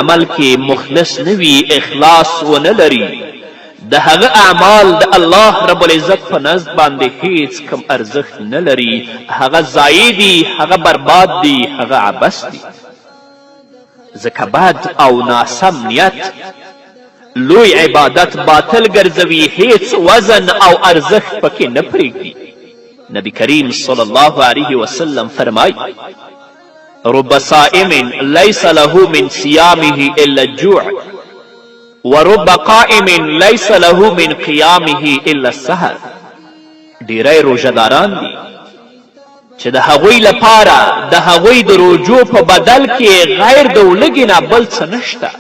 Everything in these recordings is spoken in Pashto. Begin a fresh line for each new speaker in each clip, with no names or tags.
عمل کې مخلص نه وي، اخلاص ونه لري، د هغه اعمال د الله رب العزت په نزد باندې هیڅ کم ارزښت نه لري، هغه ضایع دي، هغه برباد دي، هغه عبث دي. ځکه بد او ناسم نیت لوی عبادت باطل ګرځوي، هیڅ وزن او ارزښت پکې نه پرېږدي. نبی کریم صلی الله علیه وسلم فرمایي: رب صائم ليس له من صيامه الا الجوع ورب قائم ليس له من قيامه الا السهر. ډیری روژهداران دي چې د هغوی لپاره د هغوی د روژو په بدل کې غیر د ولږې نه بل څه نشته،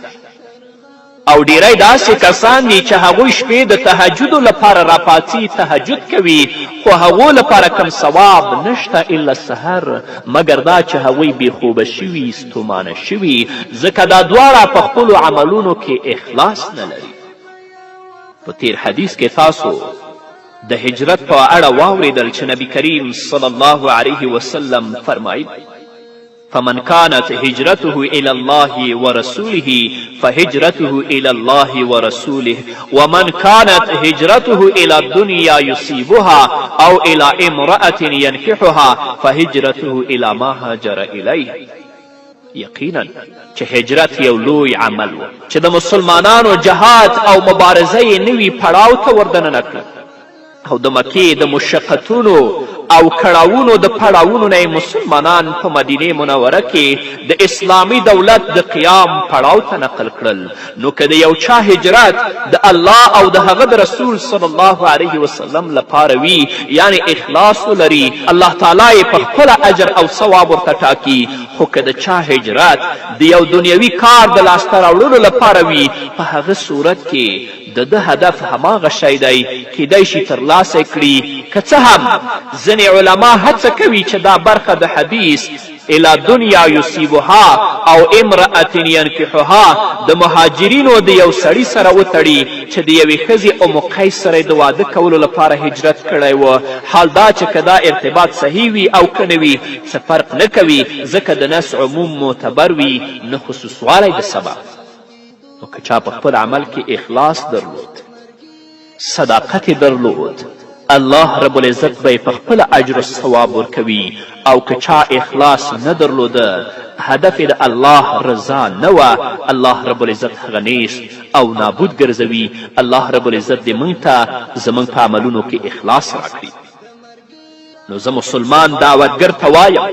او ډیری داسې کسان دي چې هغوی شپې د تهجدو لپاره راپاڅي، تهجد کوي، خو هغو لپاره کم ثواب نشته الا سحر، مګر دا چې هغوی بې خوبه شوي، ستومانه شوي، ځکه دا دواړه په خپلو عملونو کې اخلاص نه لري. په تیر حدیث کې تاسو د هجرت په اړه واوریدل چې نبی کریم صلی الله علیه وسلم فرمایي: فمن كانت هجرته إلى الله ورسوله فهجرته إلى الله ورسوله، ومن كانت هجرته إلى الدنيا يصيبها أو إلى امرأة ينكحها فهجرته إلى ما هاجر إليه. یقینا چې هجرت یو لوی عمل و چې د مسلمانانو جهاد او مبارزه یې نوي پړاو ته وردننه کړه، او د مکې د مشقتونو او کړاوونو د پړاوونو نه یې مسلمانان په مدینې منوره کې د اسلامي دولت د قیام پړاو ته نقل کړل. نو که د یو چا هجرت د الله او د هغه د رسول صلی الله علیه وسلم لپاره وي، یعنې اخلاص ولري، الله تعالی یې په خپله اجر او ثواب ورته ټاکي. خو که د چا هجرت د یو دنیوي کار د لاسته راوړلو لپاره وي، په هغه صورت کې د ده هدف هماغه شی دی، کیدای شي ترلاسه کړي. که څه هم ځینې علما هڅه کوي چې دا برخه د حدیث الی دنیا یصیبها او امرأة ینکحها د مهاجرینو د یو سړي سره وتړي چې د یوې ښځې ام قیس سره د واده کولو لپاره هجرت کړی و، حال دا چې که دا ارتباط صحیح وي او که نه وي څه فرق نه کوي، ځکه د نص عموم معتبر وي نه خصوصوالی د سبب. نو که چا په خپل عمل کې اخلاص درلود، صداقت یې درلود، الله رب العزت به یې په خپله اجر و ثواب ورکوي، او که چا اخلاص نه درلوده، هدف یې د الله رضا نه وه، الله رب العزت هغه نیست او نابود ګرځوي. الله رب العزت دې موږ ته زموږ په عملونو کې اخلاص راکړي. نو زه مسلمان دعوتګر ته وایم: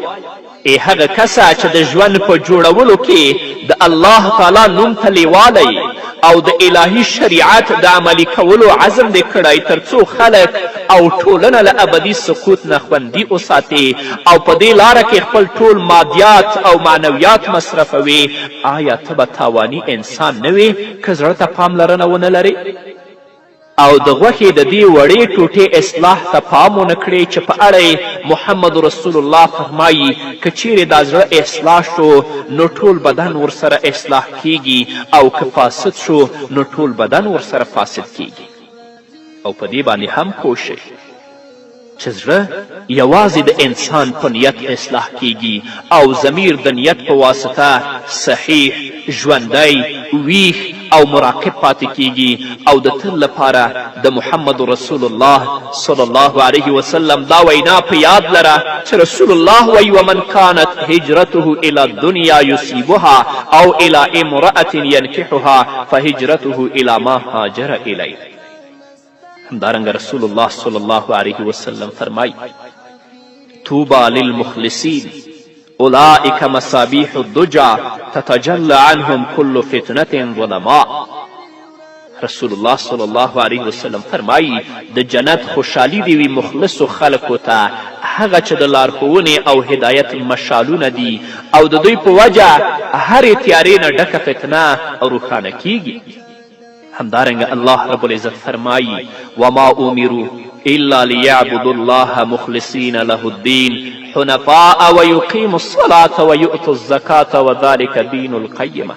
ای هغه کسه چې د ژوند په جوړولو کې د الله تعالی نوم ته لیواله او د الهي شریعت د عملي کولو عزم دې کړی تر څو خلک او ټولنه له ابدي سقوط نه خوندي وساتې، او په دې لاره کې خپل ټول مادیات او معنویات مصرفوې، آیا ته به تاواني انسان نه وې که زړه ته پاملرنه ونه لرې او د غوښې د دې وړې ټوټې اصلاح ته پام ونه کړې چې په اړه یې محمد رسول الله فرمایي: که چیرې دا زړه اصلاح شو نو ټول بدن ورسره اصلاح کیږي، او که فاسد شو نو ټول بدن ورسره فاسد کیږي. او په دې باندې هم پوه شئ چې زړه یوازې د انسان په نیت اصلاح کیږي، او ضمیر د نیت په واسطه صحیح، ژوندی، ویښ او مراقب پاتې کیږي. او د تل لپاره د محمد رسول الله صلی الله علیه وسلم دا وینا په یاد لره چې رسول الله وایي: ومن کانت هجرته الی الدنیا یصیبها او الی امرأة ینکحها فهجرته الی ما هاجر الیه. همدارنګه رسول الله صلی الله علیه وسلم فرمایي: طوبی للمخلصین اولئک مصابیح الدجا تتجلی عنهم کل فتنة ظلماء. رسول الله صلی الله علیه وسلم فرمایي: د جنت خوشحالي دې وي مخلصو خلکو ته، هغه چې د لارښوونې او هدایت مشالونه دي، او د دوی په وجه هرې تیارې نه ډکه فتنه روښانه کیږي. همدارنګه الله رب العزت فرمایي: وما امروا الا ليعبدوا الله مخلصین له الدین حنفاء ویقیموا الصلاة ویؤتوا الزکاة وذلک دین القیمه.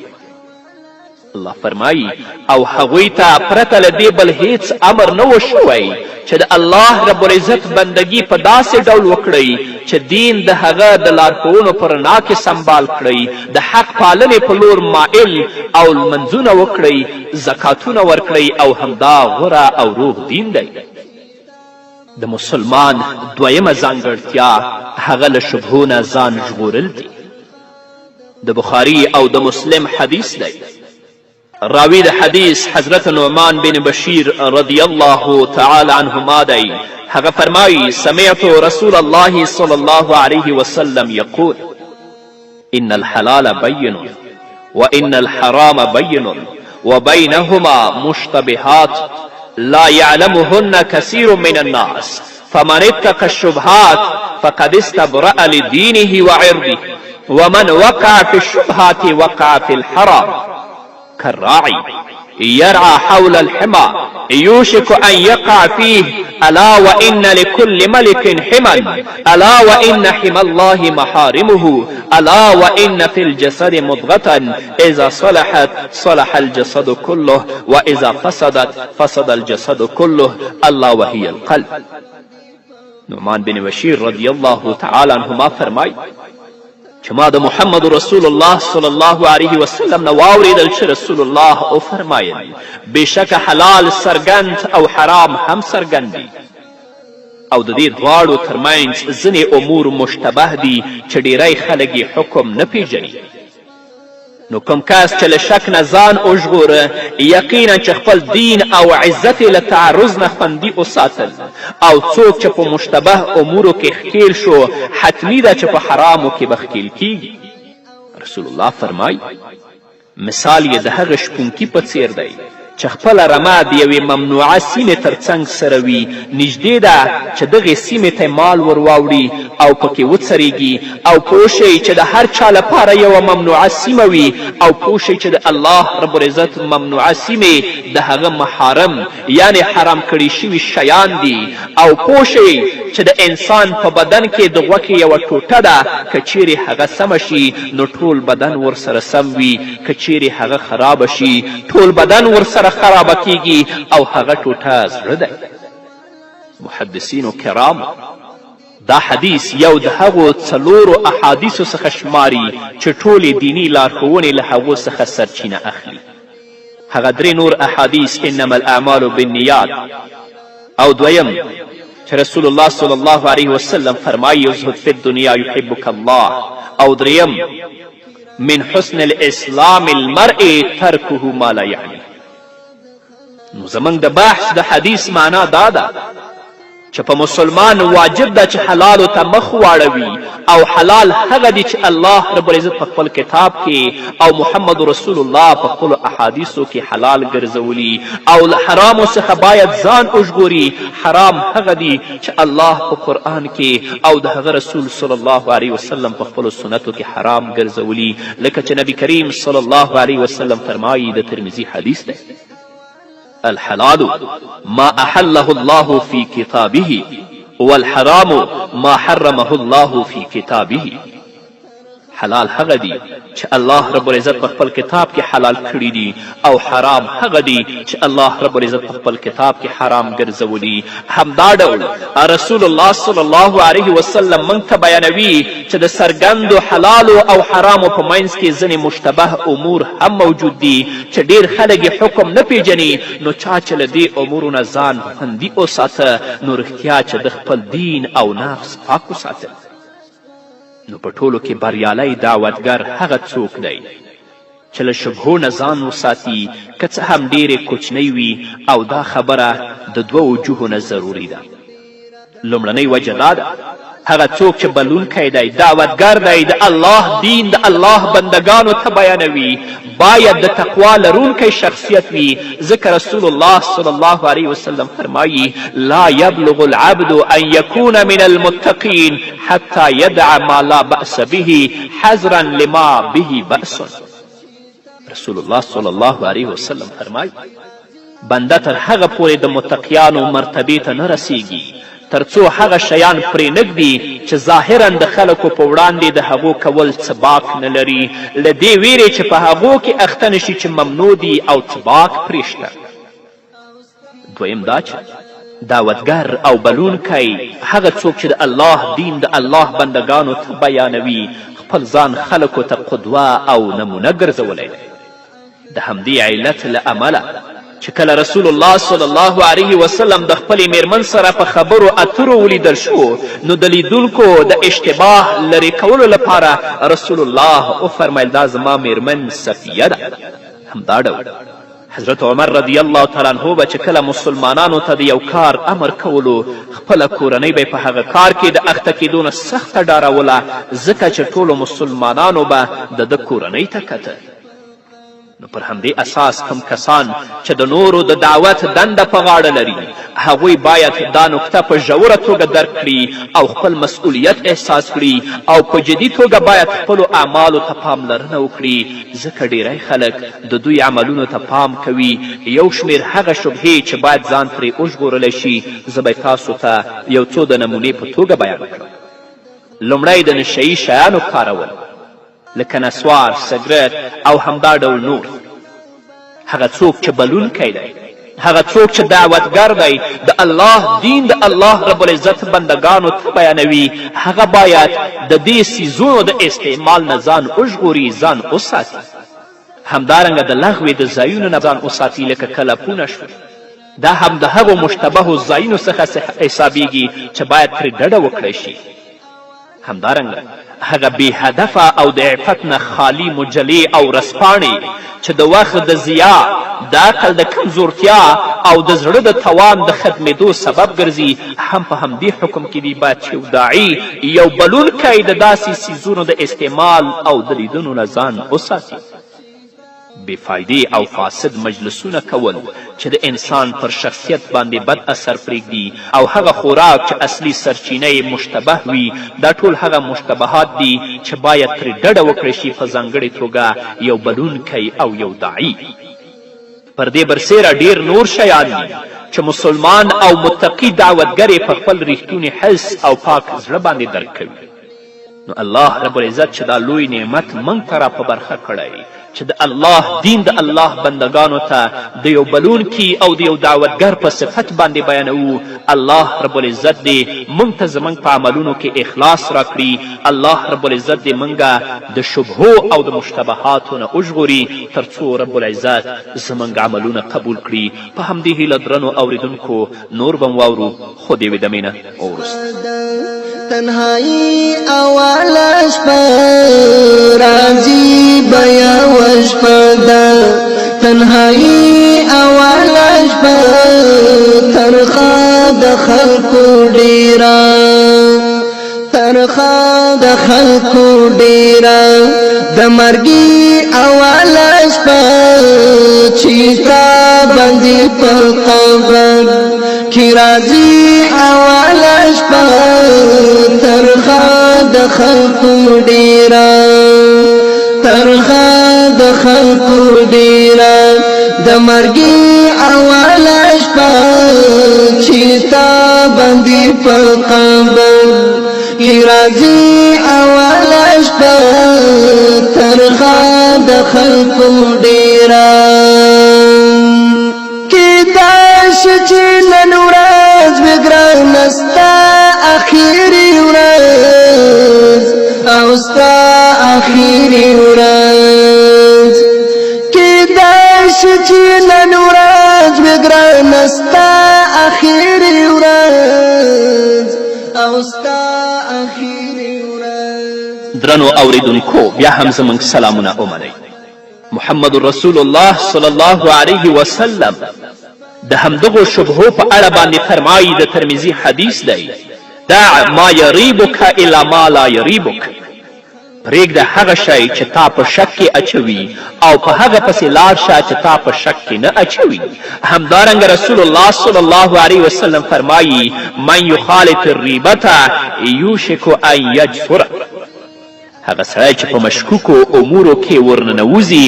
الله فرمایي او هغوی ته پرته له دې بل هیڅ امر نه و شوی چې د الله رب العزت بندګي په داسې ډول وکړئ چې دین د هغه د لارښوونو په رڼا کې سمبال کړئ، د حق پالنې په لور مایل او لمونځونه وکړئ، زکاتونه ورکړئ او همدا غوره او روغ دین دی. د مسلمان دویمه ځانګړتیا هغه له شبهو نه ځان ژغورل دي. د بخاري او د مسلم حدیث دی. راوی د حدیث حضرت نعمان بن بشیر رضی الله تعالی عنهما دی. هغه فرمایي سمعت رسول الله صلی الله علیه وسلم یقول ان الحلال بین وان الحرام بین وبینهما مشتبهات لا يعلمهن كثير من الناس فمن اتقى الشبهات فقد استبرأ لدينه وعرضه ومن وقع في الشبهات وقع في الحرام كالراعي يرعى حول الحمى يوشك أن يقع فيه ألا وإن لكل ملك حما ألا وإن حمى الله محارمه ألا وإن في الجسد مضغة إذا صلحت صلح الجسد كله وإذا فسدت فسد الجسد كله الله وهي القلب. نعمان بن بشیر رضی الله تعالی عنهما فرمایي چې ما د محمد رسول الله صلی الله علیه وسلم نه واورېدل چې رسول الله وفرمایل بېشکه حلال څرګند او حرام هم څرګند دي او د دې دواړو ترمنځ ځینې امور مشتبه دي چې ډیری خلک یې حکم نه پیژني. نو کوم کس چې له شک نه ځان وژغوره یقینا چې خپل دین او عزت یې له تعرض نه خوندي وساتل او څوک چې په مشتبه امورو کې ښکیل شو حتمي ده چې په حرامو کې به ښکیل کیږي. رسول الله فرمایي مثال یې د هغه شپونکي په څیر دی چې خپله رمه د یوې ممنوعه سیمې تر څنګ سره وي، نږدې ده چې دغې سیمې ته مال ور واوړي او پکې وڅرېږي او پوه شئ چې د هر چا لپاره یوه ممنوعه سیمه وي او پوه شئ چې د الله رب العزت ممنوعه سیمې د هغه محارم یعنې حرام کړي شوي شیان دي او پوه شئ چې د انسان په بدن کې د غوښې یوه ټوټه ده که چیرې هغه سمه شي نو ټول بدن ورسره سم وي که چیرې هغه خرابه شي ټول بدن ورسره خرابه کیږي او هغه ټوټه زړه دی. محدثینو کرامو دا حدیث یو د هغو څلورو احادیثو څخه شماري چې ټولې دیني لارښوونې له هغو څخه سرچینه اخلي. هغه درې نور احادیث انما الاعمال بالنیات او دویم چې رسول الله صلی الله علیه وسلم فرمایي ازهد فی الدنیا یحبک الله او دریم من حسن الاسلام المرء ترکه ما لا یعنی. نو زموږ د بحث د حدیث معنا دا ده چې په مسلمان واجب ده چې حلالو ته مخ واړوي او حلال هغه دي چې الله رب العزت په خپل کتاب کې او محمد رسول الله په خپلو احادیثو کې حلال ګرځولي او له حرامو څخه باید ځان وژغوري. حرام هغه دي چې الله په قرآن کې او د هغه رسول صلی الله علیه وسلم په خپلو سنتو کې حرام ګرځولي، لکه چې نبی کریم صلی الله علیه وسلم فرمایي، د ترمذي حدیث دی، الحلال ما احله الله في کتابه والحرام ما حرمه الله في کتابه. حلال هغه دي چې الله رب العزت په خپل کتاب کې حلال کړي دي او حرام هغه دي چې الله رب العزت په خپل کتاب کې حرام ګرځولي. همدا ډول رسول الله صلی الله علیه وسلم موږ ته بیانوي چې د څرګندو حلالو او حرامو په منځ کې ځینې مشتبه امور هم موجود دي چې ډیر خلک یې حکم نه پیژني. نو چا چې له دې امورو نه ځان خوندي وساته نو رښتیا چې د خپل دین او نفس پاک وساتل. نو په ټولو کې بریالی دعوتګر هغه څوک دی چې له شبهو نه ځان وساتي، که څه هم ډېرې کوچنۍ وي، او دا خبره د دوو وجوهو نه ضروري ده. لومړنۍ وجه دا ده هغه څوک چې بلونکی دی، دعوتګر دی، د الله دین د الله بندګانو ته بیانوي، باید د تقوا لرونکی شخصیت وي، ځکه رسول الله صلی الله علیه وسلم فرمایي لا یبلغ العبد ان یکون من المتقین حتی یدع ما لا بأس به حذرا لما به بأس. رسول الله صلی الله علیه وسلم فرمایي بنده تر هغه پورې د متقیانو مرتبې ته نه رسیږي تر څو هغه شیان پرې نه ږدي چې ظاهرا د خلکو په وړاندې د هغو کول څه باک نه لري، له دې ویرې چې په هغو کې اخته نه شي چې ممنوع دي او څه باک پرې شته. دویم دا چې دعوتګر او بلونکی هغه څوک چې د الله دین د الله بندګانو ته بیانوي، خپل ځان خلکو ته قدوه او نمونه ګرځولی دی. د همدې علت له امله چې کله رسول الله صلی الله علیه وسلم د خپلې میرمن سره په خبرو اترو ولیدل شو، نو د لیدونکو د اشتباه لرې کولو لپاره رسول الله وفرمیل دا زما میرمن صفیه ده. همدا ډول حضرت عمر رضی الله تعالی عنه به چې کله مسلمانانو ته د یو کار امر کولو، خپله کورنۍ به په هغه کار کې د اخته کیدو نه سخته ډاروله، ځکه چې ټولو مسلمانانو به د ده کورنۍ ته کتل. نو پر همدې اساس کوم کسان چې د نورو د دعوت دنده په غاړه لري، هغوی باید دا نکته په ژوره توګه درک کړي او خپل مسؤلیت احساس کړي او په جدي توګه باید خپلو اعمالو ته پاملرنه وکړي، ځکه ډیری خلک د دوی عملونو ته پام کوي. یو شمېر هغه شبهې چې باید ځان ترې وژغورلی شي، زه به تاسو ته یو څو د نمونې په توګه بیان کړم. لومړی د نشه شیانو کارول، لکه نسوار، سګرټ او همدا ډول نور. هغه څوک چې بلونکی دی، هغه څوک چې دعوتګر دی، د الله دین د الله رب العزت بندګانو ته بیانوي، هغه باید د دې څیزونو د استعمال نه ځان وژغوري، ځان وساتي. همدارنګه د لغوې د ځایونو نه ځان وساتي، لکه کلپونه شول. دا هم د هغو مشتبهو ځایونو څخه حسابیږي چې باید ترې ډډه وکړی شي. همدارنګه هغه بې هدفه او د عفت نه خالي مجلې او ورځپاڼې چې د وخت د ضیاع، د عقل د کمزورتیا او د زړه د توان د ختمېدو سبب ګرځي، هم په همدې حکم کې دي. باید چې یو داعي، یو بلونکی د داسې څیزونو د استعمال او د لیدنو نه ځان وساتي. بې فایدې او فاسد مجلسونه کول چې د انسان پر شخصیت باندې بد اثر پرېږدي او هغه خوراک چې اصلي سرچینه یې مشتبه وي، دا ټول هغه مشتبهات دي چې باید ترې ډډه وکړی شي، په ځانګړې توګه یو بلونکی او یو داعي. پر دې برسېره ډېر نور شیان دي چې مسلمان او متقي دعوتګر یې په خپل رښتوني حس او پاک زړه باندې درک کوي. نو الله رب العزت چې دا لوی نعمت موږ ته را په برخه کړی چې د الله دین د الله بندګانو ته د یو بلونکي او د یو دعوتګر په صفت باندې بیانوو، الله رب العزت دې موږ ته زموږ په عملونو کې اخلاص راکړي. الله رب العزت دې موږ د شبهو او د مشتبهاتو نه وژغوري، تر څو رب العزت زموږ عملونه قبول کړي. په همدې هیله درنو اوریدونکو، نور به مو واورو خو د یوې دمې نه وروسته.
تنهایی اوله شپه راځي، بیا وشپه ده. تنهایی اوله شپه ترخه د خلکو ډیره، ترخه د خلکو ډیره. د مرګي اوله شپه چې تا باندې په قبر کې راځي، اوله شپه ترخه د خلکو ډیره، ترخه د خلکو ډیره. د مرګي اوله شپه چې تا باندې په قبر کې راځي، اوله شپه ترخه د خلکو ډیره. کېدای شي چې نن ورځ وي ګرانه ستا اخري ورځ، او ستا اخري ورځ. کېدای شي چې نن ورځ وي ګرانه ستا اخري ورځ، او ستا اخري ورځ.
درنو اوریدونکو، بیا هم زموږ سلامونه ومنئ. محمد رسول الله صلی الله علیه وسلم د همدغو شبهو په اړه باندې فرمایي، د ترمذي حدیث دی: دع ما یریبک الی ما لا یریبک. پرېږده هغه شی چې تا په شک کې اچوي او په هغه پسې لاړ شه چې تا په شک کې نه اچوي. همدارنګه رسول الله صلی الله علیه وسلم فرمایي: من یخالط الریبة یوشک ان یجسر. هغه سړی چې په مشکوکو امورو کې ورننوځي،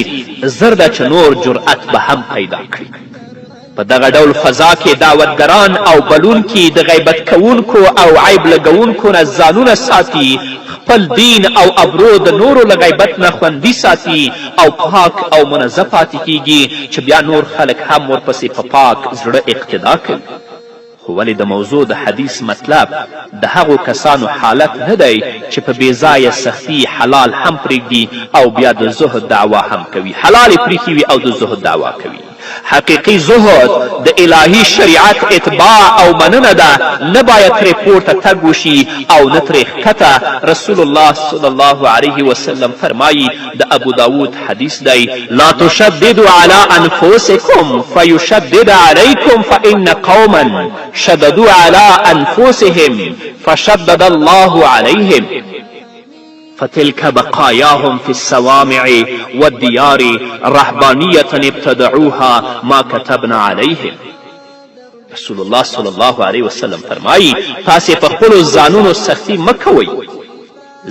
زر ده چې نور جرأت به هم پیدا کړي. په دغه ډول فضا کې دعوتګران او بلونکي د غیبت کوونکو او عیب لګوونکو نه ځانونه ساتي، خپل دین او ابرو د نورو له غیبت نه خوندي ساتي او پاک او منزه پاتې کیږي چې بیا نور خلک هم ورپسې په پاک زړه اقتدا کوي. خو ولې د موضوع د حدیث مطلب د هغو کسانو حالت نه دی چې په بې ځایه سختی حلال هم پرېږدي او بیا د زهد دعوا هم کوي، حلال یې پرېښي وي او د زهد دعوا کوي. حقیقي زهد د الهي شریعت اتباع او مننه ده، نه باید ترې پورته تګ وشي او نه ترې ښکته. رسول الله صلی الله علیه وسلم فرمایي، د ابو داود حدیث دی، لا تشددوا علی انفسکم فیشدد علیکم فان قوما شددوا علی انفسهم فشدد الله علیهم فتلك بقاياهم في الصوامع والديار رهبانية ابتدعوها ما كتبنا عليهم. رسول الله صلی الله علیه وسلم فرمایي، تاسې په خپلو ځانونو سختي مه کوئ،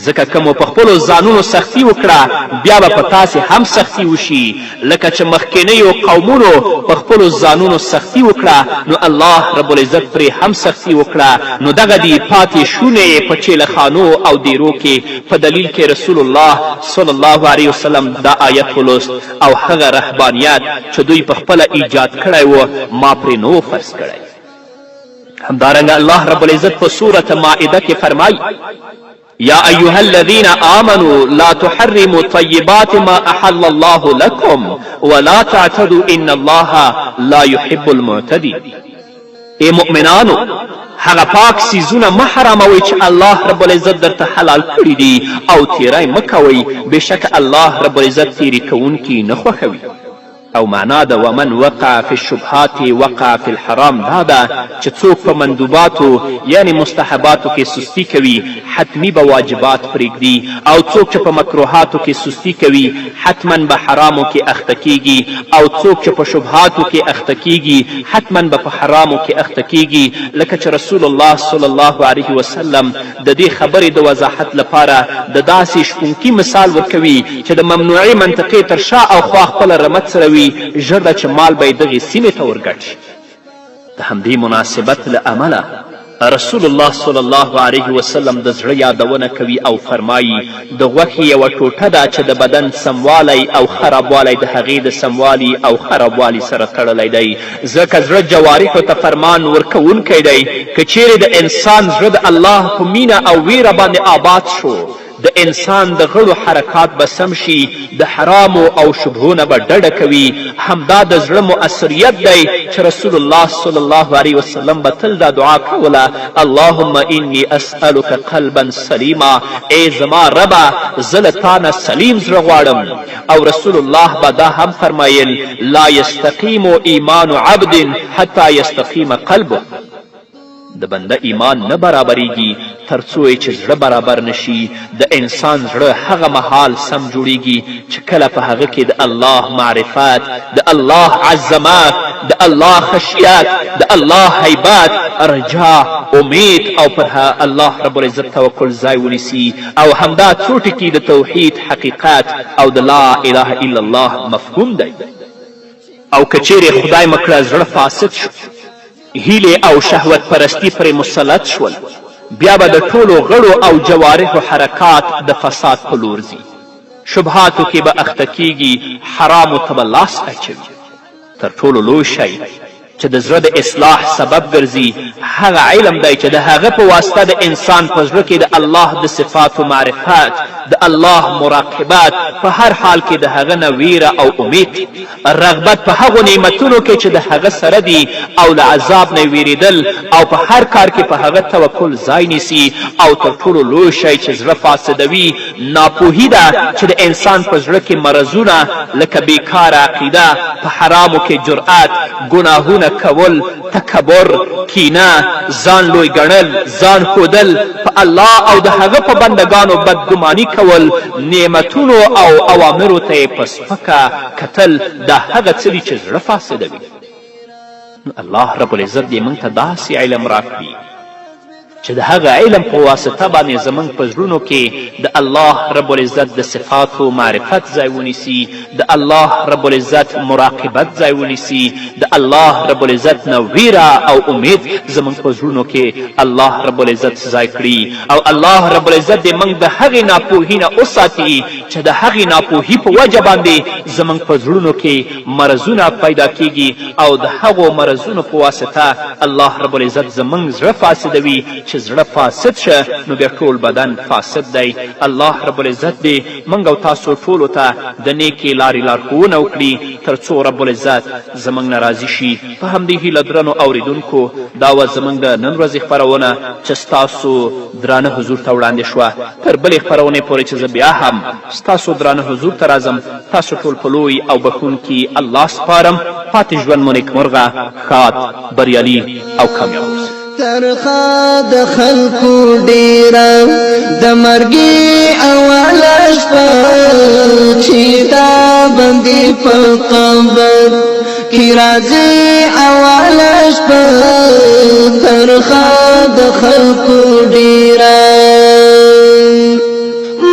ځکه که مو په خپلو ځانونو سختي وکړه بیا به په تاسې هم سختي وشي، لکه چې مخکنیو قومونو په خپلو ځانونو سختي وکړه نو الله رب العزت پرې هم سختي وکړه، نو دغه دي پاتې شونې یې په چیلهخانو او دیرو کې. په دلیل کې رسول الله صلی الله علیه وسلم دا آیت ولوست، او هغه رهبانیت چې دوی په خپله ایجاد کړی و ما پرې نه و فرض کړی. همدارنګه الله رب العزت په سورة مائده کې فرمایي، یا ایها الذین آمنوا لا تحرموا طیبات ما احل الله لکم ولا تعتدوا ان الله لا يحب المعتدین. ای مؤمنانو، هغه پاک څیزونه مه حراموئ چې الله رب العزت درته حلال کړي دي او تیری مه کوئ، بېشکه الله رب العزت تیري کوونکي نه خوښوي. او معنا د ومن وقع فی الشبهات وقع فی الحرام دا ده چې څوک په مندوباتو یعنې مستحباتو کې سستی کوي حتمي به واجبات پرېږدي، او څوک چې په مکروهاتو کې سستی کوي حتما به حرامو کې اخته کیږي، او څوک چې په شبهاتو کې اخته کیږي حتما به په حرامو کې اخته کیږي، لکه چې رسول الله صلی الله علیه وسلم د دې خبرې د وضاحت لپاره د داسې شپونکي مثال ورکوي چې د ممنوعې منطقې تر شا او خوا خپله رمه څروي، ژر ده چې مال به یې دغې سیمې ته ورګډ شي. د همدې مناسبت له امله رسول الله صلی الله علیه وسلم د زړه یادونه کوي او فرمایي، د غوښې یوه ټوټه ده چې د بدن سموالی او خرابوالی د هغې د سموالي او خرابوالي سره تړلی دی، ځکه زړه جوارحو ته فرمان ورکوونکی دی. که چیرې د انسان زړه د الله په مینه او ویره باندې آباد شو، د انسان د غړو حرکات به سم شي، د حرامو او شبهو نه به ډډه کوي. همدا د زړه مؤثریت دی چې رسول الله صلی الله علیه وسلم به تل دا دعا کوله، اللهم انی اسألک قلبا سلیما، ای زما ربه زه له تا نه سلیم زړه غواړم. او رسول الله به دا هم فرمایل، لا یستقیم ایمان عبد حتی یستقیم قلبه، د بنده ایمان نه برابریږي تر څو یې چې زړه برابر نشي. د انسان زړه هغه مهال سم جوړیږي چې کله په هغه کې د الله معرفت، د الله عظمت، د الله خشیت، د الله هیبت، رجا، امید او پر الله رب العزت توکل ځای ونیسي. او همدا څو ټکي د توحید حقیقت او د لا اله الا الله مفهوم دی. او که چیرې خدای مه کړه زړه فاسد شو، هیلې او شهوت پرستی پرې مسلط شول، بیا به د ټولو غړو او جوارحو حرکات د فساد په لور ځي، شبهاتو کې به اخته کیږي، حرامو ته به لاس اچوي. تر ټولو لوی شی چې د زړه د اصلاح سبب ګرځي هغه علم دی چې د هغه په واسطه د انسان په زړه کې د الله د صفاتو معرفت، د الله مراقبت، په هر حال کې د هغه نه ویره او امید، رغبت په هغو نعمتونو کې چې د هغه سره دي او له عذاب نه ویرېدل او په هر کار کې په هغه توکل ځای نیسي. او تر ټولو لوی شی چې زړه فاسدوي ناپوهي ده چې د انسان په زړه کې مرضونه لکه بیکاره عقیده، په حرامو کې جرأت، ګناهونه کول، تکبر، کینه، ځان لوی ګڼل، ځان ښودل، په الله او د هغه په بندګانو بدګماني کول، نعمتونو او اوامرو ته یې په سپکه کتل، دا هغه څه دي چې زړه فاسدوي. نو الله رب العزت دې موږ ته داسې علم راکړي. چې د هغه علم په واسطه باندې زموږ په زړونو کې د الله رب العزت د صفاتو معرفت ځای ونیسي، د الله رب العزت مراقبت ځای ونیسي، د الله رب العزت نه ویره او امید زموږ په زړونو کې الله رب العزت ځای کړي او الله رب العزت دې موږ د هغې ناپوهي نه وساتي چې د هغې ناپوهي په وجه باندې زموږ په زړونو کې مرضونه پیدا کیږي او د هغو مرضونو په واسطه الله رب العزت زموږ زړه فاسدوي چې زړه فاسد شه نو بیا ټول بدن فاسد دی. الله رب العزت دې موږ او تاسو ټولو ته د نیکې لارې لارښوونه وکړي تر څو رب العزت زموږ نه راضي شي. په همدې هیله درنو اوریدونکو دا وه زموږ د نن ورځې خپرونه چې ستاسو درانه حضور ته وړاندې شوه. تر بلې خپرونې پورې چې زه بیا هم ستاسو درانه حضور ته راځم تاسو ټول په لوی او بښونکي الله سپارم. پاتې ژوند مو نیکمرغه، ښاد، بریالي او کامیاب اوسئ.
ترخه د خلکو ډیره د مرګي اوله شپه چې تا بندي په قبر کې راځي اوله شپه ترخه د خلکو ډیره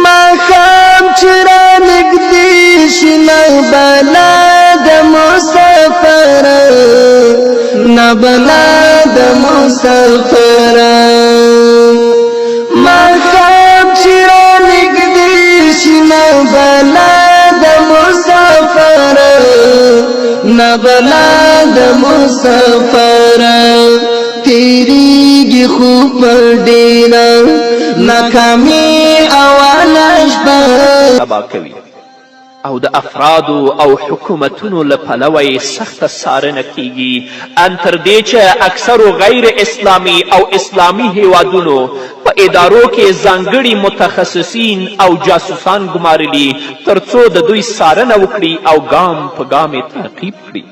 ماښام چې رانږدې شي نه بلا د مسافر نه بلا د مسافر ماښام چې رانږدې شي نه بلا د مسافر نه بلا د مسافر تیریږي خو په ډېره ناکامي اوله شپه
تباه کوي او د افرادو او حکومتونو له پلوه یې سخته څارنه کیږي، ان تر دې چې اکثرو غیر اسلامي او اسلامي هیوادونو په ادارو کې ځانګړي متخصصین او جاسوسان ګمارلي تر څو د دوی څارنه وکړي او ګام په ګام یې تعقیب کړي.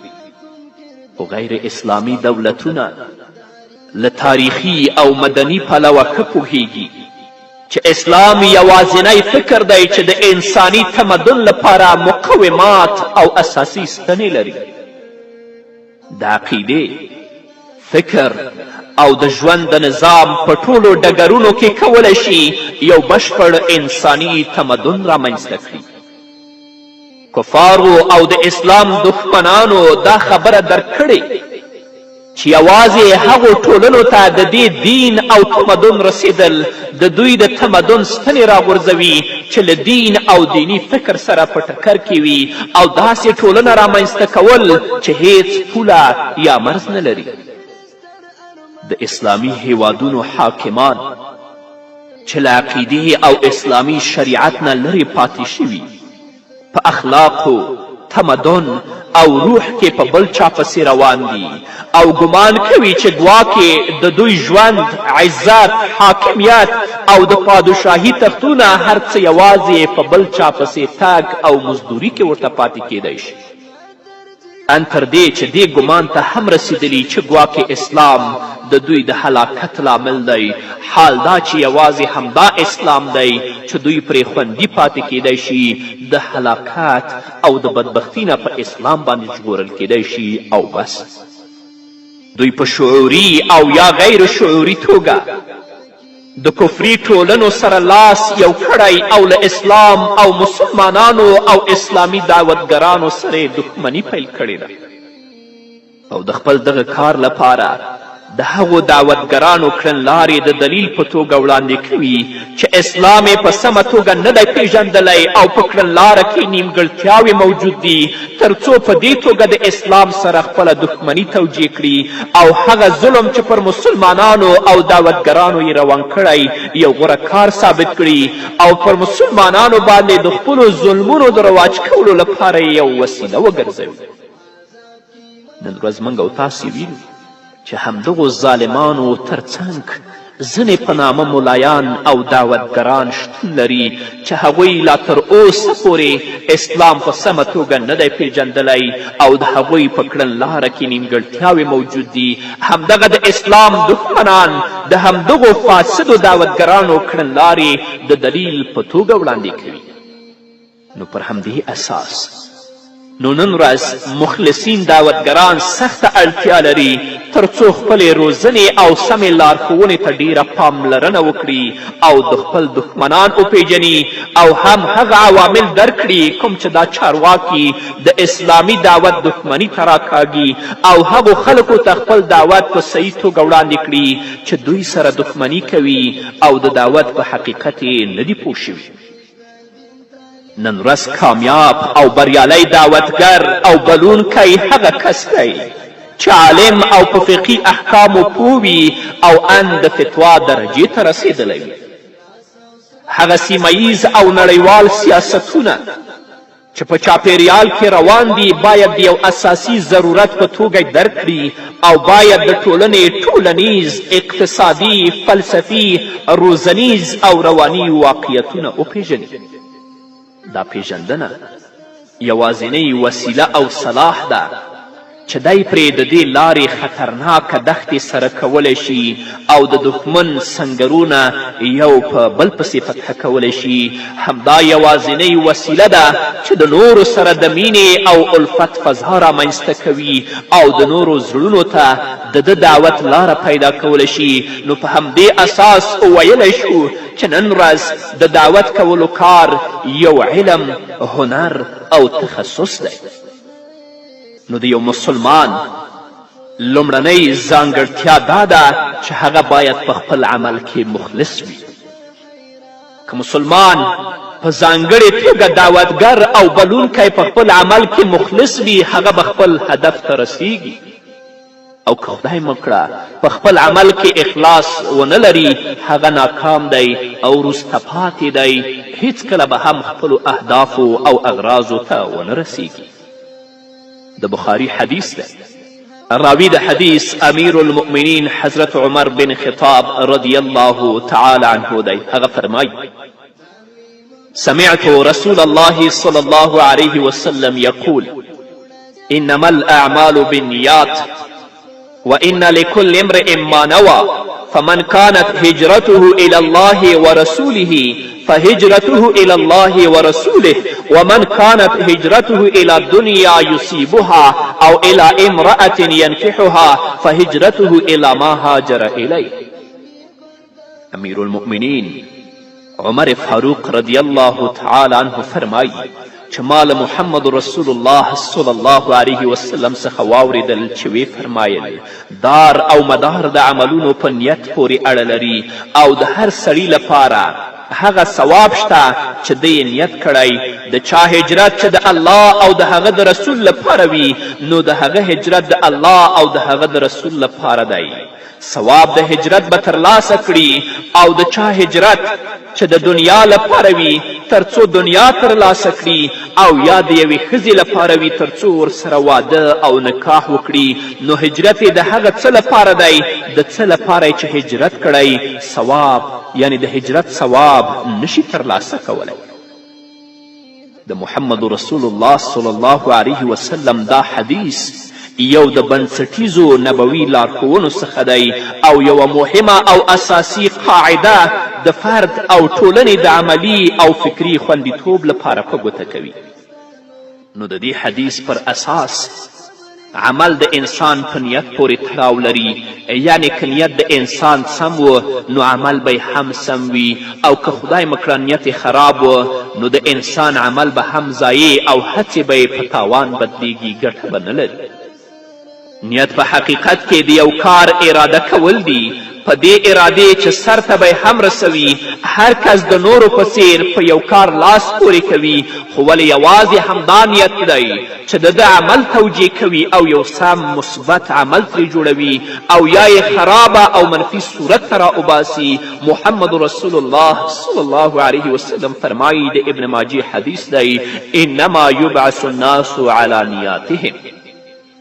خو غیر اسلامي دولتونه له تاریخي او مدني پلوه ښه پوهیږي چې اسلام یوازینی فکر دی چې د انساني تمدن لپاره مقومات او اساسي ستنې لري. د عقیدې، فکر او د ژوند د نظام په ټولو ډګرونو کې کولی شي یو بشپړ انساني تمدن رامنځته کړي. کفارو او د اسلام دښمنانو دا خبره درک کړې چې یوازې هغو ټولنو ته د دې دین او تمدن رسېدل د دوی د تمدن ستنې راغورځوي چې له دین او دیني فکر سره په ټکر کې وي او داسې ټولنه رامنځته کول چې هیڅ پوله یا مرز نه لري. د اسلامي هیوادونو حاکمان چې له عقیدې او اسلامي شریعت نه لرې پاتې شوي، په اخلاقو، تمدن او روح کې په بل چا پسې روان دي او ګمان کوي چې ګواکې د دوی ژوند، عزت، حاکمیت او د پادشاهي تختونه هر څه یوازې په بل چا پسې تګ او مزدوري کې ورته پاتې کیدی شي. ان تر دې چې دې ګمان ته هم رسېدلي چې ګواکې اسلام د دوی د هلاکت لامل دی، حال دا چې یوازې همدا اسلام دی چې دوی پرې خوندي پاتې کیدای شي، د هلاکت او د بدبختي نه په اسلام باندې ژغورل کیدای شي او بس. دوی په شعوري او یا غیر شعوري توګه د کفري ټولنو سره لاس یو کړی او له اسلام او مسلمانانو او اسلامي دعوتګرانو سره یې دښمني پیل کړې ده او د خپل دغه کار لپاره د هغو دعوتګرانو کړنلارې د دلیل په توګه وړاندې کوي چې اسلام یې په سمه توګه نه دی پیژندلی او په کړنلاره کې نیمګړتیاوې موجود دي تر څو په دې توګه د اسلام سره خپله دښمني توجیه کړي او هغه ظلم چې پر مسلمانانو او دعوتګرانو یې روان کړی یو غوره کار ثابت کړي او پر مسلمانانو باندې د خپلو ظلمونو د رواج کولو لپاره یې یو وسیله وګرځوي. نن ورځ موږ او تاسې وینو چې همدغو ظالمانو تر څنګ ځینې په نامه ملایان او دعوتګران شتون لري چې هغوی لا تر اوسه پورې اسلام په سمه توګه نه دی پیژندلی او د هغوی په کړنلاره کې نیمګړتیاوې موجود دي. همدغه د اسلام دښمنان د همدغو فاسدو دعوتګرانو کړنلارې د دلیل په توګه وړاندې کوي. نو پر همدې اساس نو نن ورځ مخلصین دعوتګران سخته اړتیا لري تر څو خپلې روزنې او سمې لارښوونې ته ډیره پاملرنه وکړي او د خپل دښمنان وپیژني او هم هغه عوامل درک کړي کوم چې دا چارواکي د اسلامي دعوت دښمني ته راکاږي او هغو خلکو ته خپل دعوت په صحیح توګه وړاندې کړي چې دوی سره دښمني کوي او د دعوت په حقیقت یې نه دي پوه شوي. نن ورځ کامیاب او بریالی دعوتګر او بلونکی هغه کس دی چې عالم او په فقهي احکامو پوه وي او ان د فتوا درجې ته رسېدلی وي. هغه سیمه ییز او نړیوال سیاستونه چې په چاپیریال کې روان دي باید د یو اساسي ضرورت په توګه درک کړي او باید د ټولنې ټولنیز، اقتصادي، فلسفي، روزنیز او رواني واقعیتونه وپیژني. دا پیژندنه یوازینۍ وسیله او صلاح ده چې دی پرې د دې لارې خطرناکه دښتې سره کولی شي او د دښمن سنګرونه یو په بل پسې فتح کولی شي. همدا یوازینۍ وسیله ده چې د نورو سره د مینې او الفت فضا رامنځته کوي او د نورو زړونو ته د ده دعوت لاره پیدا کولی شي. نو په همدې اساس ویلی شو چې نن ورځ د دعوت کولو کار یو علم، هنر او تخصص دی. نو د یو مسلمان لومړنۍ ځانګړتیا دا ده چې هغه باید په خپل عمل کې مخلص وي. که مسلمان په ځانګړې توګه دعوتګر او بلونکی په خپل عمل کې مخلص وي، هغه به خپل هدف ته رسیږي. او که خدای مه کړه په خپل عمل کې اخلاص ونه لري، هغه ناکام دی او وروسته پاتې دی، هیڅکله به هم خپلو اهدافو او اغراضو ته ونه رسیږي. د بخاري حدیث دی، راوی د حدیث امیر المؤمنین حضرت عمر بن خطاب رضی الله تعالی عنه دی، هغه فرمایي: سمعت رسول الله صلى الله عليه وسلم يقول: انما الاعمال بالنيات وان لكل امرئ ما نوى، فمن كانت هجرته الى الله ورسوله فهجرته الى الله ورسوله، ومن كانت هجرته الى الدنيا يصيبها او الى امرأة ينكحها فهجرته الى ما هاجر اليه. امیر المؤمنین عمر فاروق رضی الله تعالی عنه فرمایي چې ما له محمد رسول الله صلی الله علیه وسلم څخه واورېدل چې ویې فرمایل: دار او مدار د عملونو په نیت پورې اړه لري او د هر سړي لپاره هغه ثواب شته چې ده یې نیت کړی. د چا هجرت چې د الله او د هغه د رسول لپاره وي، نو د هغه هجرت د الله او د هغه د رسول لپاره دی، ثواب د هجرت به ترلاسه کړي. او د چا هجرت چې د دنیا لپاره وي تر څو دنیا ترلاسه کړي، او یا د یوې ښځې لپاره وي تر څو ورسره واده او نکاح وکړي، نو هجرت یې د هغه څه لپاره دی د څه لپاره یې چې هجرت کړی، ثواب یعنې د هجرت ثواب نشي ترلاسه کولی. د محمد رسول الله صلی الله علیه وسلم دا حدیث یو د بنسټیزو نبوي لارښوونو څخه دی او یوه مهمه او اساسي قاعده د فرد او ټولنې د عملي او فکري خوندیتوب لپاره په ګوته کوي. نو د دې حدیث پر اساس عمل د انسان په نیت پورې تړاو لري، یعنې که نیت د انسان سم و نو عمل به هم سم وي، او که خدای مه کړه نیت یې خراب و نو د انسان عمل به هم ضایع او هڅې به یې په تاوان بدلیږي، ګټه به نه لري. نیت په حقیقت کې د یو کار اراده کول دي، په دې ارادې چې سر ته به یې هم رسوي. هر کس د نورو په څیر په یو کار لاس پورې کوي، خو ولې یوازې همدا نیت دی چې د ده عمل توجیه کوي او یو سم مثبت عمل ترې جوړوي او یا یې خرابه او منفي صورت ته را وباسي. محمد رسول الله صلی الله علیه وسلم فرمایي، د ابن ماجې حدیث دی: انما یبعث الناس علی نیاتهم.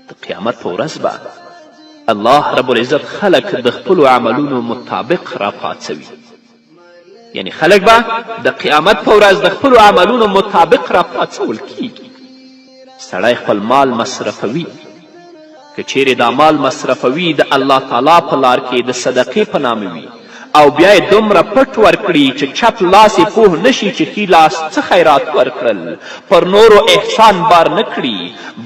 د قیامت په ورځ به الله رب العزت خلک د خپلو عملونو مطابق راپاڅوي، یعنی خلک به د قیامت په ورځ د خپلو عملونو مطابق راپاڅول کیږي. سړی خپل مال مصرفوي، که چیرې دا مال مصرفوي د الله تعالی په لار کې د صدقې په نامه وي، او بیا یې دومره پټ ورکړي چې چپ لاس یې پوه نه شي چې ښي لاس څه خیرات ورکړل، پر نورو احسان بار نه کړي،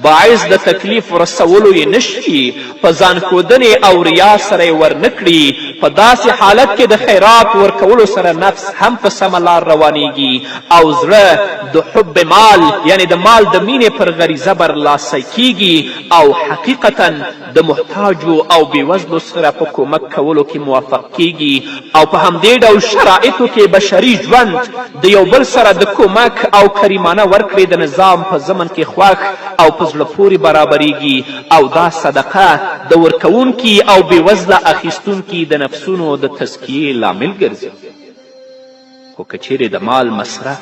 باعث د تکلیف رسولو یې نه شي، په ځان ښودنې او ریا سره یې ورنه کړي، په داسې حالت کې د خیرات ورکولو سره نفس هم په سمه لار روانیږي او زړه د حب مال یعنې د مال د مینې پر غریزه برلاسی کیږي او حقیقتا د محتاجو او بېوزلو سره په کومک کولو کې موفق کیږي او په همدې ډول شرایطو کې بشري ژوند د یو بل سره د کومک او کریمانه ورکړې د نظام په ضمن کې خوښ او په زړه پورې برابریږي او دا صدقه د ورکوونکي او بېوزله اخیستونکي د نفسونو د تزکیې لامل ګرځي. خو که چیرې د مال مصرف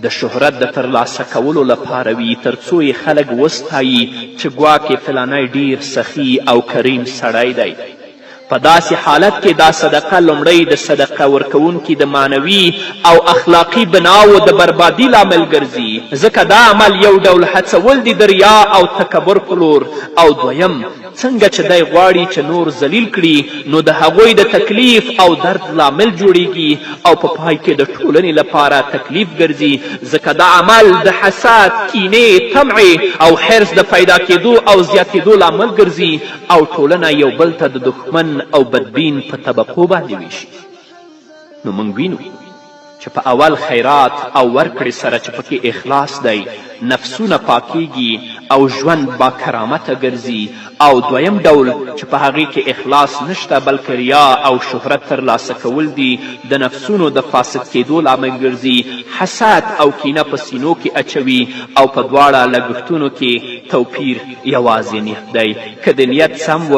د شهرت د ترلاسه کولو لپاره وي تر څو یې خلک وستایي چې ګواکې فلانی ډیر سخي او کریم سړی دی، په داسې حالت کې دا صدقه لومړی د صدقه ورکوونکي د معنوي او اخلاقي بناوو د بربادي لامل ګرځي، ځکه دا عمل یو ډول هڅول دي د ریا او تکبر په لور، او دویم څنګه چې دی غواړي چې نور ذلیل کړي نو د هغوی د تکلیف او درد لامل جوړیږي او په پای کې د ټولنې لپاره تکلیف ګرځي، ځکه دا عمل د حسد، کینې، طمعې او حرص د پیدا کیدو او زیاتیدو لامل ګرځي او ټولنه یو بل ته د دښمن او بدبین په طبقو باندې ویشي. نو موږ وینو چې په اول خیرات او ورکړې سره چې پکې اخلاص دی نفسونه پاکیږي او ژوند با کرامته ګرځي، او دویم ډول چې په هغې کې اخلاص نشته بلکې ریا او شهرت ترلاسه کول دي د نفسونو د فاسد کیدو لامل ګرځي، حسد او کینه په سینو کې اچوي او په دواړه لګښتونو کې توپیر یوازې نیت دی. که د نیت سم و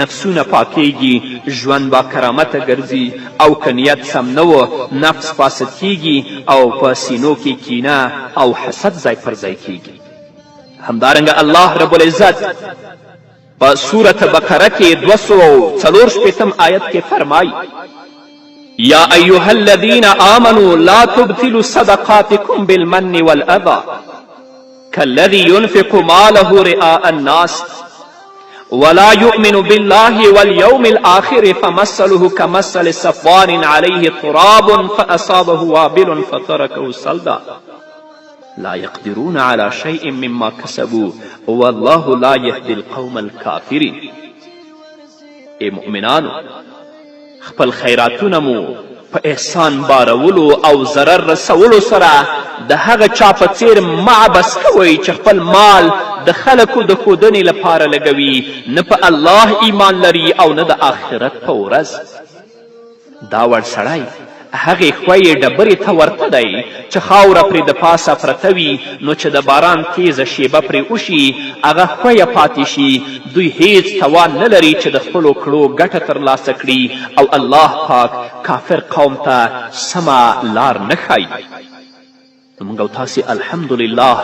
نفسونه پاکیږي، ژوند با کرامته ګرځي، او که نیت سم نه و نفس فاسد کیږي او په سینو کې کینه او حسد ځای پر ځای کیږي. همدارنګه الله رب العزت په سورة بقره کې 264 آیت کې فرمایي: یا ایها الذین آمنوا لا تبطلوا صدقاتکم بالمن والأذى كالذي ينفق ماله رئاء الناس ولا يؤمن بالله واليوم الآخر فمثله كمثل صفوان عليه تراب فأصابه وابل فتركه صلدا لا يقدرون على شيء مما كسبوا والله لا يهدي القوم الكافرين. ای مؤمنانو، خپل خیراتونه مو په احسان بارولو او ضرر رسولو سره د هغه چا په څیر مه عبث کوئ چې خپل مال د خلکو د ښودنې لپاره لګوي، نه په الله ایمان لري او نه د آخرت په ورځ. دا وړ سړی هغې ښویې ډبرې ته ورته دی چې خاوره پرې د پاسه پرته وي، نو چې د باران تیزه شیبه پرې وشي هغه ښویه پاتې شي. دوی هیڅ توان نه لري چې د خپلو کړو ګټه ترلاسه کړي او الله پاک کافر قوم ته سمه لار نه ښایي. نو موږ او تاسې الحمدلله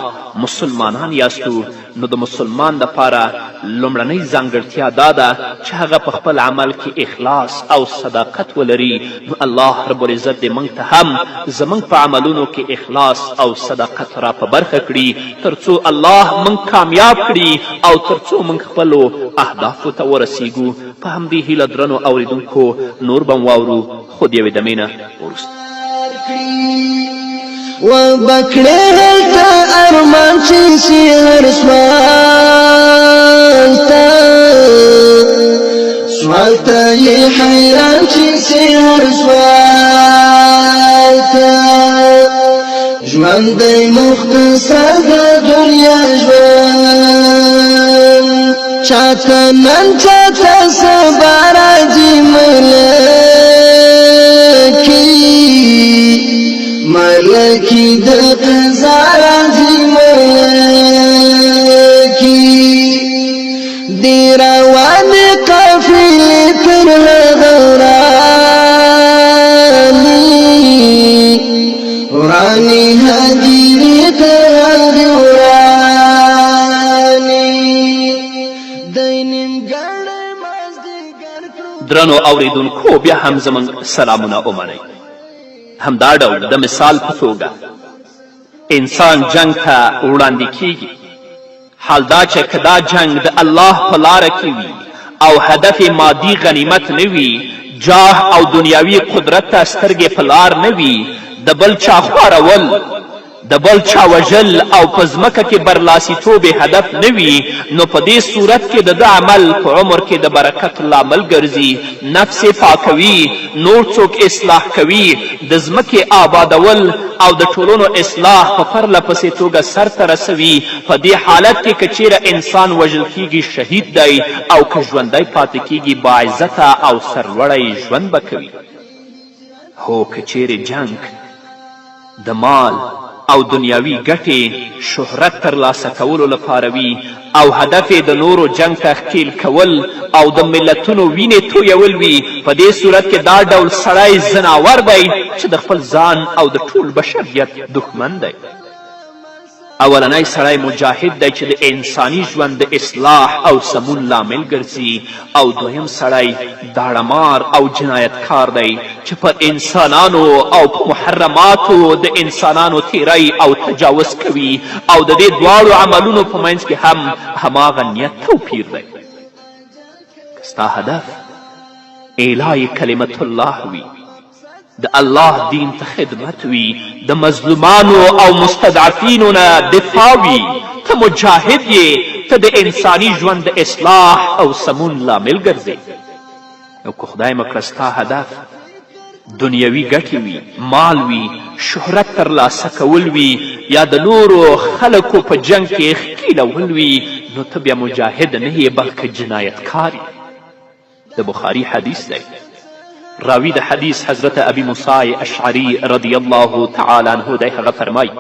مسلمانان یاستو، نو د مسلمان دپاره لومړنۍ ځانګړتیا دا ده چې هغه په خپل عمل کې اخلاص او صداقت ولري. نو الله رب العزت دې موږ ته هم زموږ په عملونو کې اخلاص او صداقت را په برخه کړي، تر څو الله موږ کامیاب کړي او تر څو موږ خپلو اهدافو ته ورسیږو. په همدې هیله درنو اوریدونکو نور به واورو، خو د یوې دمې نه وروسته.
وبکړې هلته ارمان چې شي هر سوال ته، سوال ته یې حیران چې شي هر سوال ته. ژوند دی مختصر د دنیا ژوند، چاته نن چاته سبا راځي ملکي، ملکی د قضا راځي ملکی. دی روان قافلې تر هغه وراني، وراني هدیرې تر هغې وراني. دی نیمګړی مازدیګر کړو.
درنو اوریدونکو بیا هم زموږ سلامونه ومنئ. همدا ډول د مثال په توګه انسان جنګ ته وړاندې کیږي، حال دا چې که دا جنګ د الله په لاره کې وي او هدف مادي غنیمت نه وي، جاه او دنیاوي قدرت ته سترګې په لار نه وي، د بل چا خوارول، د بل چا وژل او په ځمکه کې برلاسیتوب یې هدف نه وي، نو په دې صورت کې د ده عمل په عمر کې د برکت لامل ګرځي، نفس یې پاکوي، نور څوک اصلاح کوي، د ځمکې آبادول او د ټولنو اصلاح په پرله پسې توګه سرته رسوي. په دې حالت کې که چیرې انسان وژل کیږي شهید دی او که ژوندی پاتې کیږي باعزته او سرلوړی ژوند به کوي. هو که چیرې جنګ د مال او دنیاوي ګټې شهرت ترلاسه کولو لپاره وي او هدف یې د نورو جنګ ته ښکیل کول او د ملتونو وینې تویول وي، په دې صورت کې دا ډول سړی ځناور دی چې د خپل ځان او د ټول بشریت دښمن دی. اولنی سړی مجاهد دی چې د انساني ژوند د اصلاح او سمون لامل ګرځي، او دویم سړی داړه مار او جنایتکار دی چې په انسانانو او په محرماتو د انسانانو تیری او تجاوز کوي، او د دې دواړو عملونو په منځ کې هم هماغه نیت توپیر دی. که ستا هدف اعلای کلمة الله وي، د الله دین ته خدمت وي، د مظلومانو او مستضعفینو نه دفاع وي، ته مجاهد یې، ته د انساني ژوند د اصلاح او سمون لامل ګرځې. او که خدای مه کړه ستا هدف دنیوي ګټې وي، مال وي، شهرت ترلاسه کول وي، یا د نورو خلکو په جنګ کې ښکیلول وي، نو ته بیا مجاهد نه یې بلکې جنایتکار یې. د بخاري حدیث دی، راوي د حدیث حضرت ابي موسی اشعري رضی الله تعالی عنه دی، هغه فرمایي: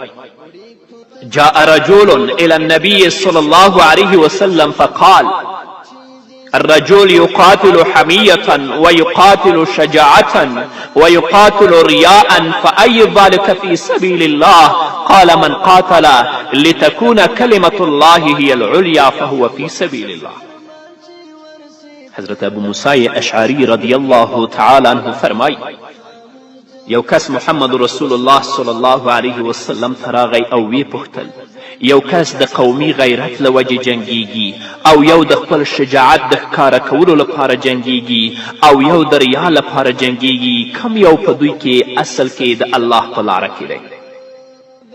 جاء رجل إلى النبي صلى الله عليه وسلم فقال: الرجل يقاتل حمية ويقاتل شجاعة ويقاتل رياء، فأي ذلك في سبيل الله؟ قال: من قاتل لتكون كلمة الله هي العليا فهو في سبيل الله. حضرت ابو موسی اشعری رضی الله تعالی عنه فرمایي: یو کس محمد رسول الله صلی الله علیه وسلم ته راغی او ویې پوښتل: یو کس د قومي غیرت له وجې جنګیږي، او یو د خپل شجاعت د ښکاره کولو لپاره جنګیږي، او یو د ریا لپاره جنګیږي، کوم یو په دوی کې اصل کې د الله په لاره کې دی؟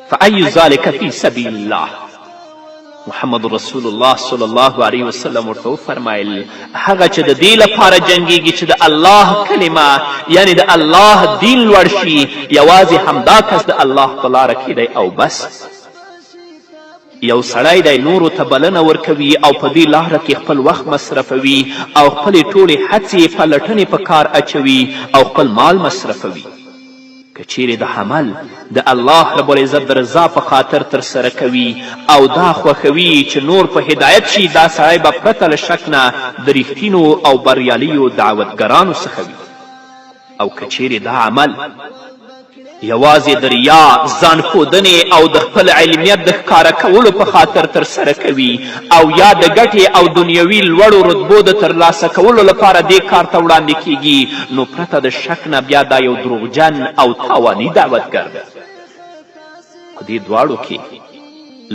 فأي ذلك في سبيل الله؟ محمد رسول الله صلی الله علیه وسلم ورته وفرمایل: هغه چې د دې لپاره جنګیږي چې د الله کلمه یعنی د الله دین لوړ شي، یوازې همدا کس د الله په لاره کې دی او بس. یو سړی دی نورو ته بلنه ورکوي او په دې لاره کې خپل وخت مصرفوي او خپلې ټولې هڅې پلټنې په کار اچوي او خپل مال مصرفوي. که چیرې د عمل د الله رب العزت د رضا په خاطر ترسره کوي او دا خوښوي چې نور په هدایت شي، دا سړی به پرته له شک نه د رښتینو او بریالیو دعوتګرانو څخه وي. او که چیرې دا عمل یوازې د ریا، ځان ښودنې او د خپل علمیت د ښکاره کولو په خاطر ترسره کوي او یا د ګټې او دنیوي لوړو رتبو د ترلاسه کولو لپاره دې کار ته وړاندې کیږي، نو پرته د شک نه بیا دا یو دروغجن او تاواني دعوتګر دی. په دې دواړو کې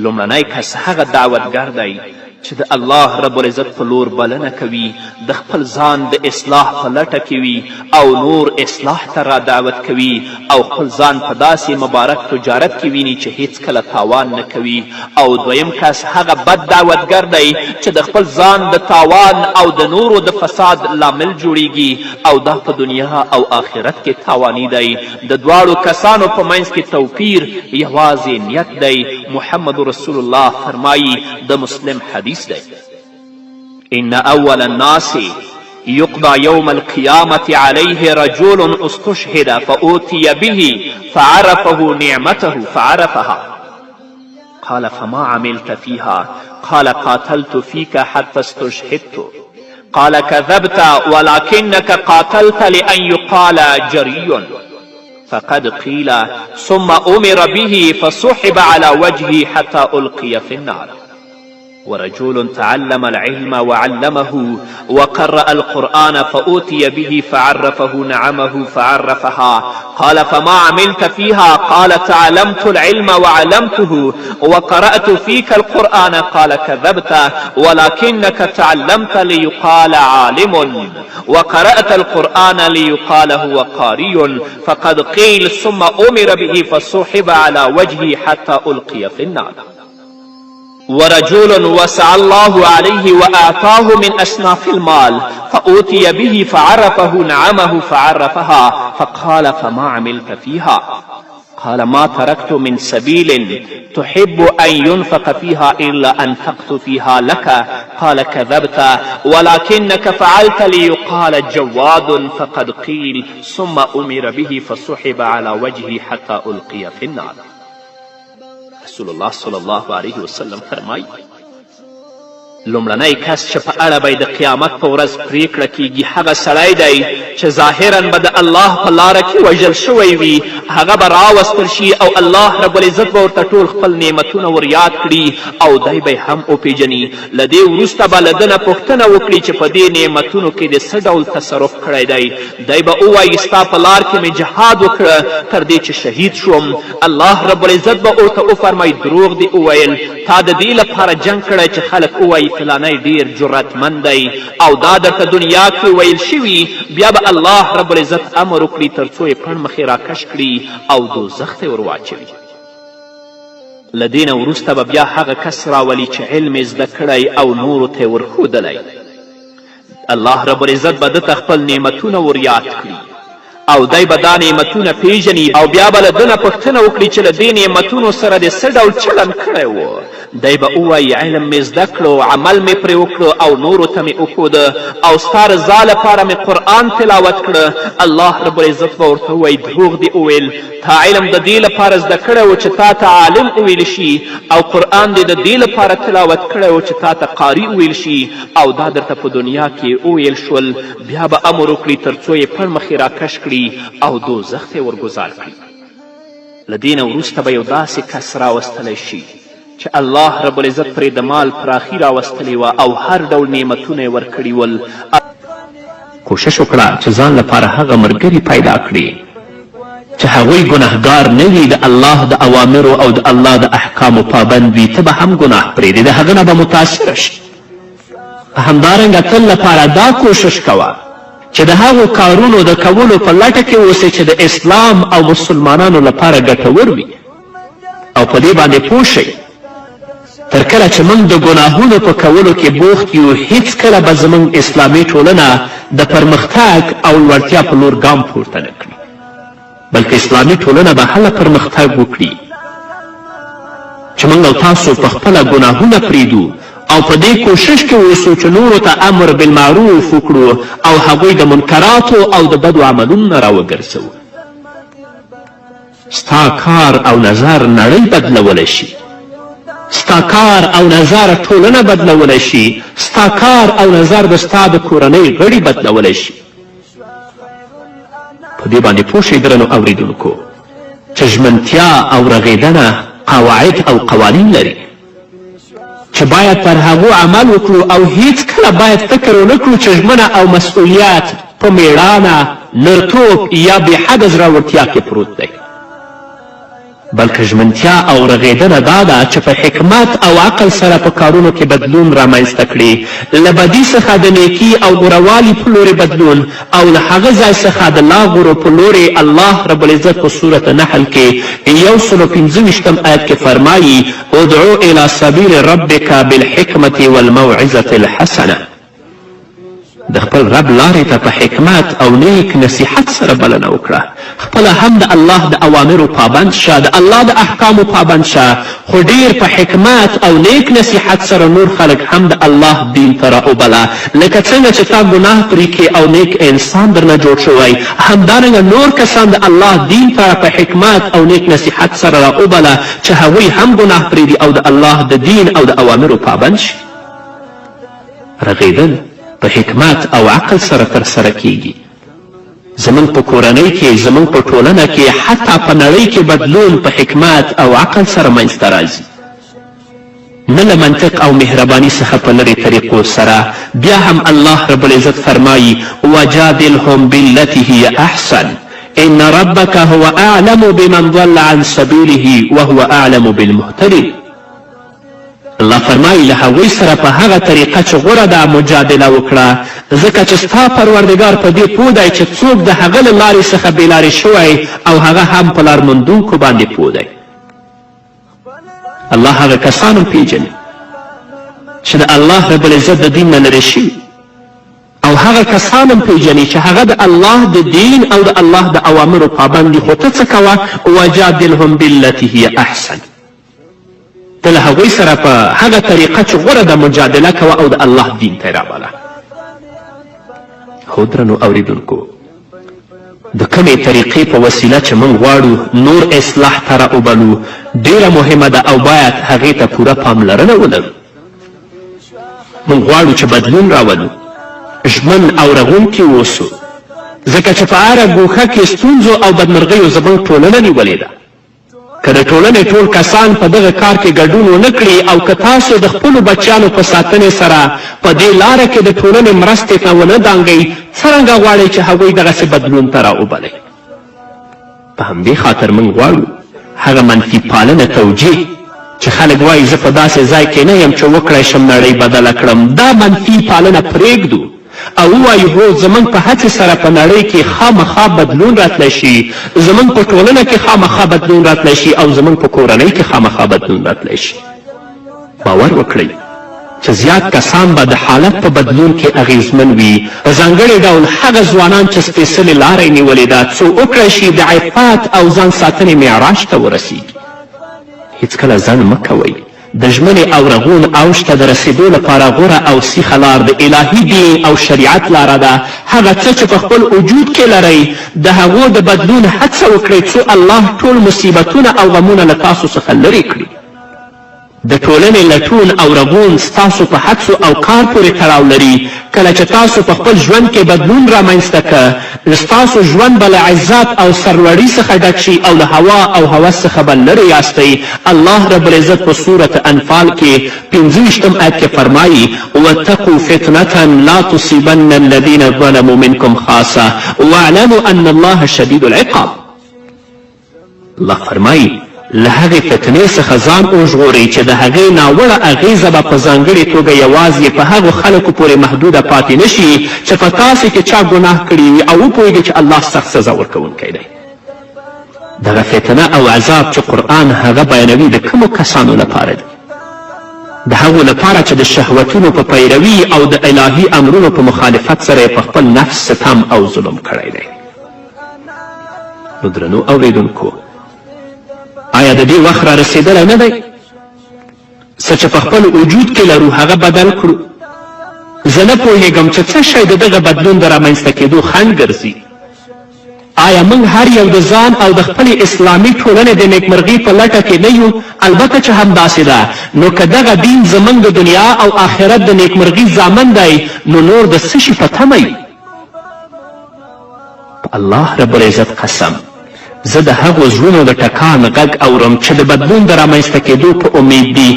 لومړنی کس هغه دعوتګر دی چې د الله رب العزت په لور بلنه کوي، د خپل ځان د اصلاح په لټه کې وي او نور اصلاح ته را دعوت کوي، او خپل ځان په داسې مبارک تجارت کې ویني چې هیڅکله تاوان نه کوي. او دویم کس هغه بد دعوتګر دی چې د خپل ځان د تاوان او د نورو د فساد لامل جوړیږي، او دا په دنیا او آخرت کې تاواني دی. د دواړو کسانو په منځ کې توپیر یوازې نیت دی. محمد رسول الله فرمایي، د مسلم حدیث دی: ان اول الناس يقضى يوم القيامة عليه رجل استشهد فأوتي به فعرفه نعمته فعرفها، قال: فما عملت فيها؟ قال: قاتلت فيك حتى استشهدت. قال: كذبت، ولكنك قاتلت لأن يقال جري فقد قيل. ثم أمر به فسحب على وجهه حتى ألقي في النار. ورجل تعلم العلم وعلمه وقرأ القرآن فأوتي به فعرفه نعمه فعرفها قال فما عملت فيها قال تعلمت العلم وعلمته وقرأت فيك القرآن قال كذبت ولكنك تعلمت ليقال عالم وقرأت القرآن ليقال هو قاري فقد قيل ثم أمر به فسحب على وجهه حتى ألقي في النار. ورجل وسع الله عليه وأعطاه من أصناف المال فأوتي به فعرفه نعمه فعرفها فقال فما عملت فيها قال ما تركت من سبيل تحب أن ينفق فيها إلا أنفقت فيها لك قال كذبت ولكنك فعلت ليقال جواد فقد قيل ثم أمر به فسحب على وجهه حتى ألقي في النار. رسول الله صلی الله علیه وسلم فرمایي لومړنی کس چې په اړه به د قیامت په ورځ پریکړه کیږي هغه سړی دی چې ظاهرا به د الله په لاره کې وژل شوی وي، هغه به راوستل شي او الله رب العزت به ورته ټول خپل نعمتونه ور یاد کړي او دی به هم وپیژني. له دې وروسته به له ده نه پوښتنه وکړي چې په دې نعمتونو کې دې څه ډول تصرف کړی دی. دی به ووایي ستا په لار کې مې جهاد وکړه تر دې چې شهید شوم. الله رب العزت به ورته وفرمایي دروغ دې وویل، تا د دې لپاره جنګ کړی چې خلک ووایي فلانی ډیر جرأتمند دی او دا درته دنیا کې ویل شوي. بیا به الله رب العزت امر وکړي تر څو یې پڼ مخې راکش کړي او دوزخ ته یې ورواچوي. له دې نه وروسته به بیا هغه کس راولي چې علم یې زده کړی او نورو ته یې ورښودلی. الله رب العزت به ده ته خپل نعمتونه ور یاد کړي او دی به دا نعمتونه پیژني او بیا به له ده نه پوښتنه وکړي چې له دې نعمتونو سره دې څه ډول چلند کړی و. دی به ووایي علم مې زده کړو، عمل مې پرې وکړو او نورو ته مې وښوده او ستا رضا لپاره مې قرآن تلاوت کړه. الله رب العزت به ورته ووایي دروغ دې وویل، تا علم د دې لپاره زده کړی و چې تا ته عالم وویل شي او قرآن دې د دې لپاره تلاوت کړی و چې تا ته قاري وویل شي او دا درته په دنیا کې وویل شول. بیا به امر وکړي تر څو یې پړ مخې راکش کړي او دوزخ ته یې ورګوزار کړي. له دې نه وروسته به یو داسې کس راوستلی شي چې الله رب العزت پرې د مال پراخي راوستلې وه او هر ډول نعمتونه یې ورکړي ول. کوشش وکړه چې ځان لپاره هغه ملګري پیدا کړې چې هغوی ګناهګار نه وي، د الله د اوامرو او د الله د احکامو پابند وي، ته به هم ګناه پرېږدې، د هغه نه به متاثره شي. همدارنګه تل لپاره دا کوشش کوه چې د هغو کارونو د کولو په لټه کې اوسې چې د اسلام او مسلمانانو لپاره ګټور وي او په دې باندې پوه شئ تر کله چې موږ د ګناهونو په کولو کې بوخت یو هیڅکله به زموږ اسلامي ټولنه د پرمختګ او لوړتیا په لور ګام پورته نه کړي، بلکې اسلامي ټولنه به هله پرمختګ وکړي چې موږ او تاسو په خپله ګناهونه پرېږدو او په دې کوشش کې اوسو چې نورو ته امر بالمعروف وکړو او هغوی د منکراتو او د بدو عملونو نه راوګرځوو. ستا کار او نظر نړۍ بدلولی شي، ستا کار او نظر ټولنه بدلولی شي، ستا کار او نظر د ستا د کورنۍ غړي بدلولی شي. په دې باندې پوه شئ درنو اوریدونکو چې ژمنتیا او رغېدنه قواعد او قوانین لري چې باید پر هغو عمل وکړو او هیڅکله باید فکر ونه کړو چې ژمنه او مسؤلیت په میړانه، نرتوب یا بې حده زړورتیا کې پروت دی، بلکې ژمنتیا او رغېدنه دا ده چې په حکمت او عقل سره په کارونو کې بدلون رامنځته کړي، له بدي څخه د نیکي او غوروالي په لورې بدلون او له هغه ځای څخه د لا غورو په لورې. الله رب العزت په سورة نحل کې 125 آیت کې فرمایي ادعو الی سبیل ربک بالحکمة والموعظة الحسنة. د خپل رب لارې ته په حکمت او نیک نصیحت سره بلنه وکړه. خپله هم د الله د اوامرو پابند شه، د الله د احکامو پابند شه، خو ډیر په حکمت او نیک نصیحت سره نور خلک هم د الله دین ته راوبله. لکه څنګه چې تا ګناه پرېښې او نیک انسان درنه جوړ شوی، همدارنګه نور کسان د الله دین ته په حکمت او نیک نصیحت سره راوبله چې هغوی هم ګناه پرېږدي او د الله د دین او د اوامرو پابند شي. رغېدل په حکمت او عقل سره ترسره کیږي. زموږ په کورنۍ کې، زموږ په ټولنه کې، حتی په نړۍ کې بدلون په حکمت او عقل سره منځته راځي. نه له منطق او مهرباني څخه په لرې طریقو سره. بیا هم الله رب العزت فرمایي وجادلهم بالتي هي احسن ان ربک هو اعلم بمن ضل عن سبیله وهو اعلم بالمهتدین. الله فرمایي له هغوی سره په هغه طریقه چې غوره ده مجادله وکړه، ځکه چې ستا پروردګار په دې پوه دی چې څوک د هغه له لارې څخه بېلارې شوی او هغه هم په لار موندونکو باندې پوه دی. الله هغه کسان هم پیژني چې د الله رب العزت د دین نه لرې شوي او هغه کسان هم پیژني چې هغه د الله د دین او د الله د اوامرو پابند دي. خو ته څه کوه؟ وجادلهم بالتي هي احسن، ته له هغوی سره په هغه طریقه چې غوره ده مجادله کوه او د الله دین ته یې راباله. هو درنو اوریدونکو، د کومې طریقې په وسیله چې موږ غواړو نور اصلاح ته راوبلو ډیره مهمه ده او باید هغې ته پوره پاملرنه ولرو. موږ غواړو چې بدلون راولو، ژمن او رغونکي اوسو، ځکه چې په هره ګوښه کې ستونزو او بدمرغیو زموږ ټولنه نیولې ده. که د ټولنې ټول کسان په دغه کار کې ګډون ونه کړي او که تاسو د خپلو بچیانو په ساتنې سره په دې لاره کې د ټولنې مرستې ته ونه دانګئ، څرنګه غواړئ چې هغوی دغسې بدلون ته راوبلئ؟ په همدې خاطر موږ غواړو هغه منفي پالنه توجیه چې خلک وایي زه په داسې ځای کې نه یم چې وکړای شم نړۍ بدله کړم، دا منفي پالنه پرېږدو او ووایو هو زموږ په هڅې سره په نړۍ کې خامخا بدلون راتلی شي، زموږ په ټولنه کې خامخا بدلون راتلی شي او زموږ په کورنۍ کې خامخا بدلون راتلی شي. باور وکړئ چې زیات کسان به د حالت په بدلون کې اغیزمن وي، په ځانګړي ډول هغه ځوانان چې سپېڅلې لاره یې نیولې ده څو وکړای شي د عفت او ځان ساتنې معراج ته ورسیږي. هیڅکله ځنډ مه کوئ. د ژمنې او رغون اوج ته د رسېدو لپاره غوره او سیخه لار د الهي دین او شریعت لاره ده. هغه څه چې په خپل وجود کې لرئ د هغو د بدلون هڅه وکړئ څو الله ټول مصیبتونه او غمونه له تاسو څخه لرې کړي. د ټولنې لټون او رغون ستاسو په هڅو او کار پورې تړاو لري. کله چې تاسو په خپل ژوند کې بدلون رامنځته که، نو ستاسو ژوند به له عزت او سرلوړي څخه ډک شي او له هوا او هوس څخه به لرې یاستئ. الله رب العزت په سورة انفال کې 25 آیت کې فرمایي: واتقوا فتنة لا تصیبن الذین ظلموا منکم خاصة واعلموا ان الله شدید العقاب. الله فرمایي له هغې فتنې څخه ځان وژغورئ چې د هغې ناوړه اغېزه به په ځانګړې توګه یوازې په هغو خلکو پورې محدوده پاتې نه شي چې په تاسې کې چا ګناه کړې وي او وپوهېږي چې الله سخت سزا ورکوونکی دی. دغه فتنه او عذاب چې قرآن هغه بیانوي د کومو کسانو لپاره دی؟ د هغو لپاره چې د شهوتونو په پیروي او د الهي امرونو په مخالفت سره یې په خپل نفس ستم او ظلم کړی دی. نو درنو اوریدونکو، آیا د دې وخت را رسېدلی نه دی څه چې په خپل وجود کې لرو هغه بدل کړو؟ زه نه پوهېږم چې څه شی د دغه بدلون د رامنځته کېدو خنډ ګرځي. آیا موږ هر یو د ځان او د خپلې اسلامي ټولنې د نیکمرغي په لټه کې نه یو؟ البته چې همداسې ده. نو که دغه دین زموږ د دنیا او آخرت د نیکمرغي ضامن دی، نو نور د څه شي په تمه یو؟ په الله رب العزت قسم، زه د هغو زړونو د ټکان غږ اورم چې د بدلون د رامنځته کېدو په امید دي،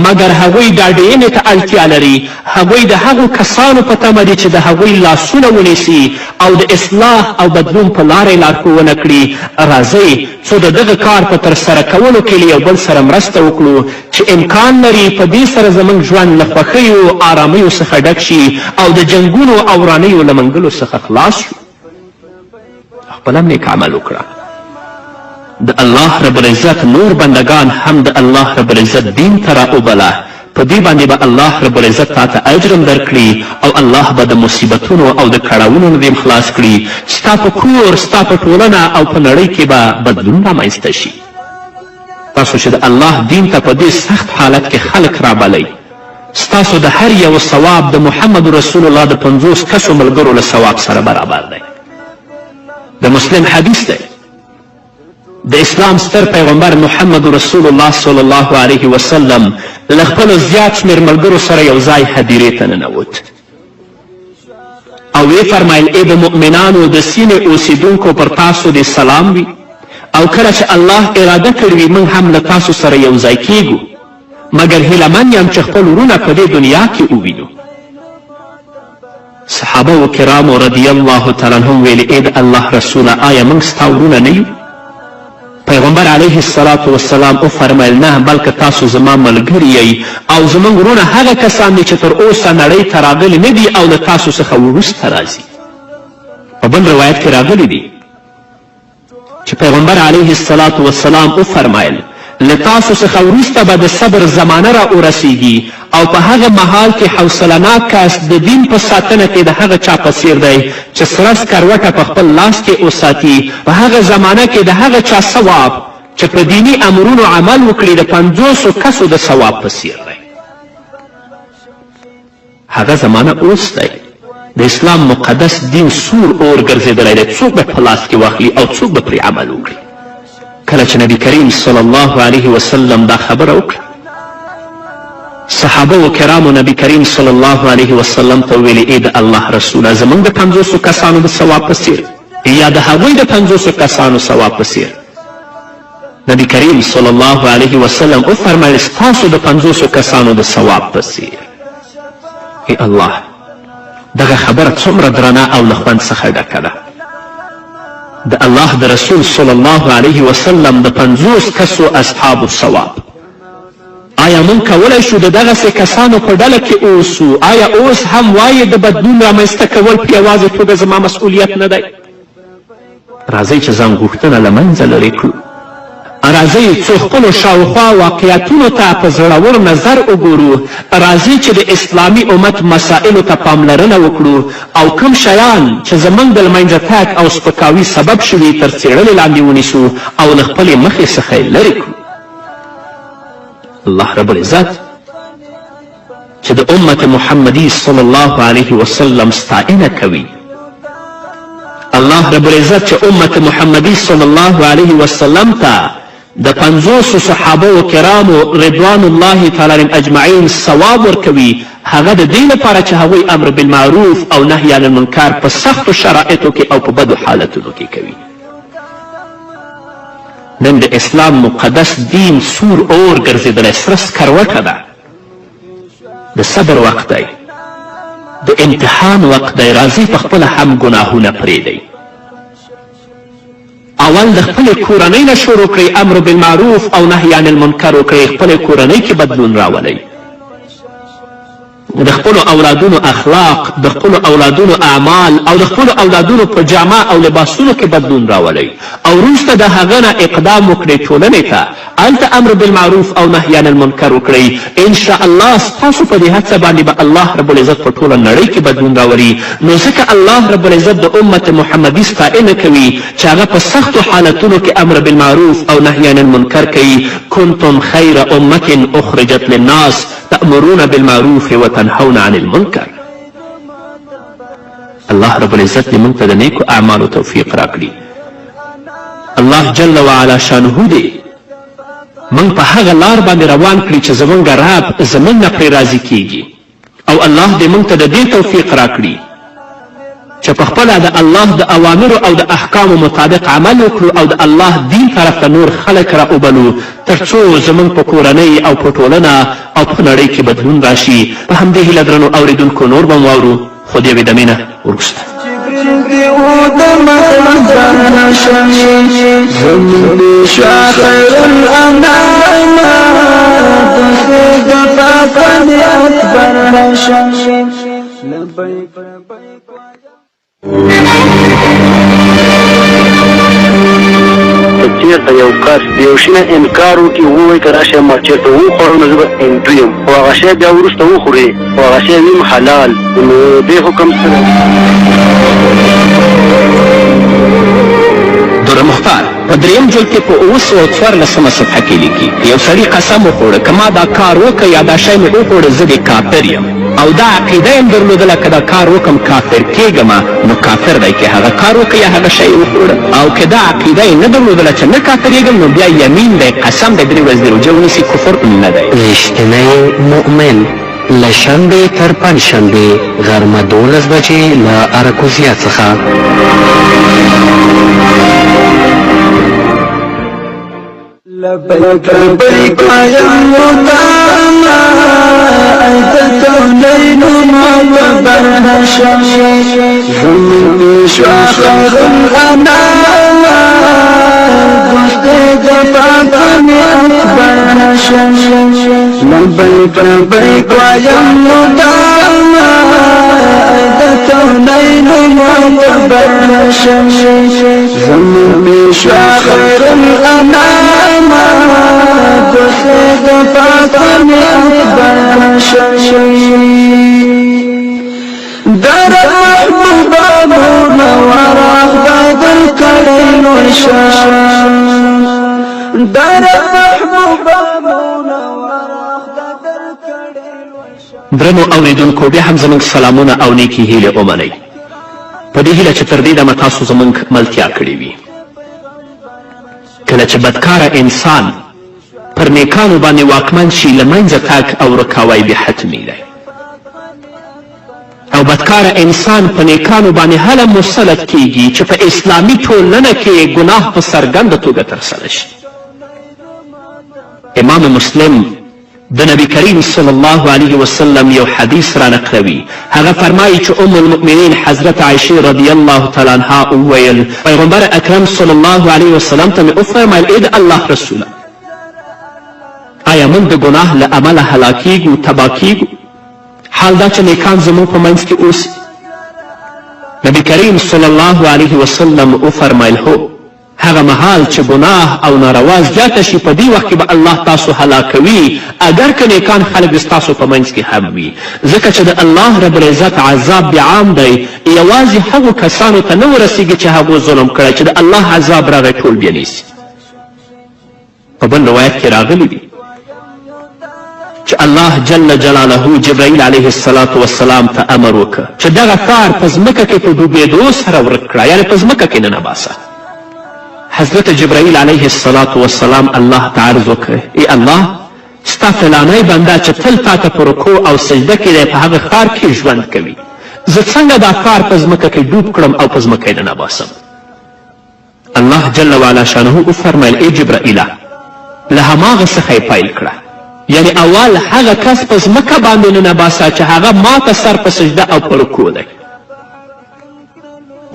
مګر هغوی ډاډینې ته اړتیا لري. هغوی د هغو کسانو په تمه دي چې د هغوی لاسونه ونیسي او د اصلاح او بدلون په لاره یې لارښوونه کړي. راځئ څو د دغه کار په ترسره کولو کې له یو بل سره مرسته وکړو چې امکان لري په دې سره زموږ ژوند له خوښیو، آرامیو څخه ډک شي او د جنګونو او ورانیو له منګلو څخه خلاص شو. خپل هم نیک عمل وکړه. د الله رب العزت نور بندګان هم د الله رب العزت دین ته راوبله. په دې باندې به الله رب العزت تا ته اجر هم درکړي او الله به د مصیبتونو او د کړاوونو نه دې هم خلاص کړي. ستا په کور، ستا په ټولنه او په نړۍ کې به بدلون رامنځته شي. تاسو چې د الله دین ته په دې سخت حالت کې خلک رابلئ، ستاسو د هر یوه ثواب د محمد رسول الله د 50 کسو ملګرو له ثواب سره برابر دی. د مسلم حدیث دی، د اسلام ستر پیغمبر محمد رسول الله صلی الله علیه وسلم له خپلو زیات شمېر ملګرو سره یو ځای هدیرې ته ننوت او ویې فرمایل: ای د مؤمنانو د سیمې اوسیدونکو، پر تاسو دې سلام وي او کله چې الله اراده کړې وي موږ هم له تاسو سره یو ځای کیږو. مګر هیله من یم چې خپل وروڼه په دې دنیا کې ووینو. صحابه و کرامو رضی الله تعالی عنهم ویلې ای د الله رسوله، آیا موږ ستا وروڼه نه یو؟ پیغمبر علیه الصلاة والسلام وفرمیل، نه، بلکه تاسو زما ملګري یئ او زموږ وروڼه هغه کسان دي چې تر اوسه نړۍ ته راغلي نه دي او له تاسو څخه وروسته راځي. په بل روایت کې راغلي دي چې پیغمبر علیه الصلاة والسلام وفرمیل، له تاسو څخه وروسته به د صبر زمانه را ورسیږي او په هغه مهال کې حوصله ناک کس د دین په ساتنه کې د هغه چا په څیر دی چې سره سکروټه په خپل لاس کې وساتي. په هغه زمانه کې د هغه چا ثواب چې په دیني امرونو عمل وکړي د 50 کسو د ثواب په څیر دی. هغه زمانه اوس دی. د اسلام مقدس دین سور اور ګرځېدلی دی، څوک به په لاس کې واخلي او څوک به پرې عمل وکړي؟ کله چې نبی کریم صلی الله علیه وسلم دا خبره وکړه، صحابه و کرامو نبی کریم صلی الله علیه وسلم ته وویلې، ای د الله رسوله، زموږ د 50 کسانو د ثواب په څیر یا د هغوی د 50 کسانو ثواب په څیر؟ نبی کریم صلی الله علیه وسلم وفرمیل، ستاسو د 50 کسانو د ثواب په څیر. ای الله، دغه خبره څومره درنه او له خوند څخه ډکه ده. د الله د رسول صلی الله علیه وسلم د 50 کسو اصحابو ثواب. آیا موږ کولی شو د دغسې کسانو په ډله کې اوسو؟ آیا اوس هم وایې د بدلون رامنځته کول په یوازې توګه زما مسؤلیت نه دی؟ راځئ چې ځان غوښتنه له منځه لرې کړو. راځئ څو خپلو شاوخوا واقعیتونو ته په زړور نظر وګورو. راځئ چې د اسلامي امت مسائلو ته پاملرنه وکړو او کوم شیان چې زموږ د لمنځه تګ او سپکاوي سبب شوي تر څېړنې لاندې ونیسو او له خپلې مخې څخه یې لرې کړو. الله رب العزت چې د امت محمدي صلی الله علیه وسلم ستاینه کوي، الله رب العزت چې امت محمدي صلی الله علیه وسلم ته د 50 صحابه کرامو رضوان الله تعالی علیهم اجمعین ثواب ورکوي، هغه د دې لپاره چې هغوی امر بالمعروف او نهی عن المنکر په سختو شرایطو کې او په بدو حالتونو کې کوي. نن د اسلام مقدس دین سور اور ګرځېدلی، سره سکروټه ده. د صبر وخت دی، د امتحان وخت دی. راځئ په خپله هم ګناهونه پرېږدئ. اول د خپلې کورنۍ نه شروع کړئ، امر بالمعروف او نهی عن المنکر وکړئ، خپلې کورنۍ کې بدلون راولئ، د خپلو اولادونو اخلاق، د خپلو اولادونو اعمال او د خپلو اولادونو په جامه او لباسونو کې بدلون راولئ او وروسته د هغه نه اقدام وکړئ ټولنې ته، هلته امر بالمعروف او نهی عن المنکر وکړئ. انشاءالله ستاسو په دې هڅه باندې به الله رب العزت په ټوله نړۍ کې بدلون راولي. نو ځکه الله رب العزت د امت محمدي ستاینه کوي چې هغه په سختو حالتونو کې امر بالمعروف او نهی عن المنکر کوي. کنتم خیر امة اخرجت للناس تأمرون بالمعروف وتنهون عن المنکر. الله رب العزت دې موږ ته د نیکو اعمالو توفیق راکړي. الله جل وعلا شانه دې موږ په هغه لار باندې روان کړي چې زموږ رب زموږ نه پرې راضي کیږي، او الله دې موږ ته د دې توفیق راکړي چې په خپله د الله د اوامرو او د احکامو مطابق عمل وکړو او د الله دین طرف ته نور خلک را وبلو، تر څو زموږ په کورنۍ او په ټولنه او په نړۍ کې بدلون راشي. په همدې هیله درنو اورېدونکو نور به مو واورو، خو د یوې دمې نه وروسته.
که چېرته یو کس د یو شي نه انکار وکړي، ووایي که دا شی ما چېرته وخوړو نو زه به هندو یم، خو هغه شی بیا وروسته وخوري، خو هغه شی وي هم حلال، نو دې حکم څه دی؟
در مختار په دریم جلد کې په 714 صفحه کې لیکي، یو سړي قسم وخوړه که ما دا کار وکړ یا دا شی مې وخوړه زه دې کافر یم، او دا عقیده یې هم درلودله که دا کار وکړم کافر کېږم، نو کافر دی که هغه کار وکړه یا هغه شی یې وخوړه. او که دا عقیده یې نه درلودله چې نه کافرېږم، نو بیا یمین دی، قسم دی، 3 ورځې روژه ونیسي، کفر نه دی.
رښتینی مؤمن له شنبې تر پنجشنبې غرمه 12 بجې له اراکوزیا څخه.
لبیک لبیک وایم د کونینو معتبر هاشم، زموږ پیشوا خیر الانام، دوست د فاطمې اکبر هاشم. لبیک لبیک وایم مدام، د کونینو معتبر هاشم، زموږ پیشوا خیر الانام، دوست د فاطمې اکبر هاشم. در محبوبانو نور خدای درکړی لوی شان، در محبوبانو نور خدای درکړی لوی شان.
درنو اوریدونکو، بیا هم زموږ سلامونه او نیکې هیلې ومنئ، په دې هیله چې تر دې دمه تاسو زموږ ملتیا کړې وي. کله چې بدکاره انسان پر نیکانو باندې واکمن شي، له منځه تګ او ورکاوی بیا حتمي دی. او بدکاره انسان په نیکانو باندې هله مسلط کیږي چې په اسلامي ټولنه کې ګناه په څرګنده توګه ترسره شي. امام مسلم د نبی کریم صلی الله علیه وسلم یو حدیث را نقلوي. هغه فرمایي چې ام المؤمنین حضرت عایشې رضی الله تعالی عنها وویل، پیغمبر اکرم صلی الله علیه وسلم ته مې وفرمیل، ای د الله رسوله، آیا موږ د ګناه له امله هلاکیږو، تباه کیږو، حال دا چې نیکان زموږ په منځ کې اوسي؟ نبی کریم صلی الله علیه وسلم وفرمیل، هو، هغه مهال چې ګناه او ناروا زیاته شي، په دې وخت کې به الله تاسو هلاکوي، اګر که نیکان خلک ستاسو په منځ کې هم وي، ځکه چې د الله رب العزت عذاب بیا عام دی، یوازې هغو کسانو ته نه ورسیږي چې هغو ظلم کړی. چې د الله عذاب راغی، ټول بیا نیسي. په بل روایت کې راغلي دي چې الله جل جلاله جبرائیل علیه الصلاة والسلام ته امر وکړ چې دغه ښار په ځمکه کې په ډوبېدو سره ورک کړه، یعنې په ځمکه کې ننباسه. حضرت جبرائیل علیه الصلاة والسلام الله ته عرض وکړ، ای الله، ستا فلانی بنده چې تل تا ته په رکوع او سجده کې دی، په هغه ښار کې ژوند کوي، زه څنګه دا ښار په ځمکه کې ډوب کړم او په ځمکه یې ننباسم؟ الله جل وعلا شانه وفرمیل، ای جبرائیله، له هماغه څخه یې پیل کړه، یعنې اول هغه کس په ځمکه باندې ننباسه چې هغه ما ته سر په سجده او په رکوع دی.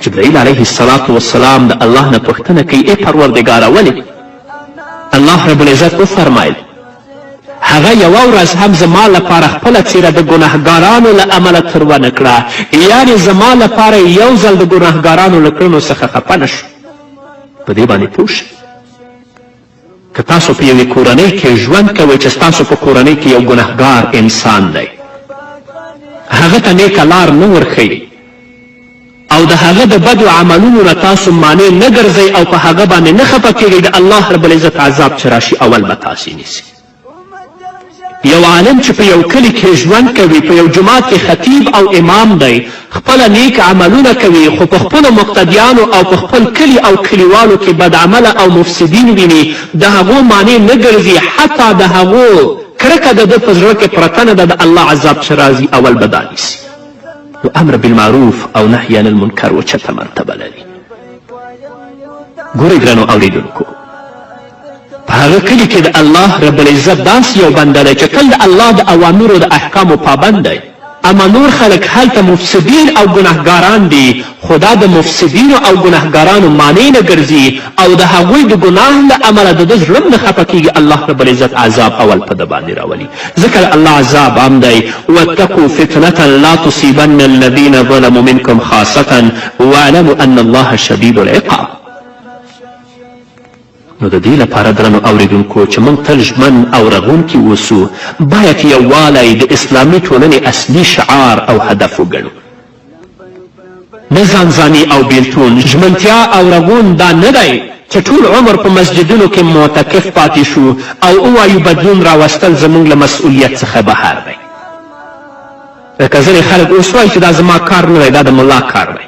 جبرائیل علیه الصلاة والسلام د الله نه پوښتنه کوي، ای پروردګاره، ولې؟ الله رب العزت وفرمیل، هغه یوه ورځ هم زما لپاره خپله څېره د ګناهګارانو له امله تروه نه کړه، یعنې زما لپاره یو ځل د ګناهګارانو له کړنو څخه خفه نه شو. په دې باندې پوه شئ، که تاسو په یوې کورنۍ کې ژوند کوئ چې ستاسو په کورنۍ کې یو ګناهګار انسان دی، هغه ته نیکه لار نه ورښیي او د هغه د بدو عملونو نه تاسو مانع نه ګرځئ او په هغه باندې نه خفه کیږئ، د الله رب العزت عذاب چې راشي، اول به تاسې نیسي. یو عالم چې په یو کلي کې ژوند کوي، په یو جومات کې خطیب او امام دی، خپله نیک عملونه کوي، خو په خپلو مقتدیانو او په خپل کلي او کلیوالو کې بدعمله او مفسدین ویني، د هغو مانع نه ګرځي، حتی د هغو کرکه د ده په زړه کې پرته نه ده، د الله عذاب چې راځي، اول به دا نیسي. نو امر بالمعروف او نهی عن المنکر اوچته مرتبه لري. ګورئ درنو اوریدونکو، په هغه کلي کې د الله رب العزت داسې یو بنده دی چې تل د الله د اوامرو د احکامو پابند دی، اما نور خلک هلته مفسدین او ګناهګاران دي، خو دا د مفسدینو او ګناهګارانو مانع نه ګرځي او د هغوی د ګناه له امله د ده زړه نه خفه کیږي. الله رب العزت عذاب اول په ده باندې راولي، ځکه د الله عذاب عام دی. واتقوا فتنة لا تصیبن الذین ظلموا منکم خاصة واعلموا ان الله شدید العقاب. نو د دې لپاره درنو اوریدونکو چې موږ تل ژمن او رغونکي اوسو، باید یووالی د اسلامي ټولنې اصلي شعار او هدف وګڼو، نه ځانځاني او بیلتون. ژمنتیا او رغون دا نه دی چې ټول عمر په مسجدونو کې معتکف پاتې شو او ووایو بدلون راوستل زموږ له مسؤلیت څخه بهر دی. لکه ځینې خلک اوس وایي چې دا زما کار نه دی، دا د ملا کار دی.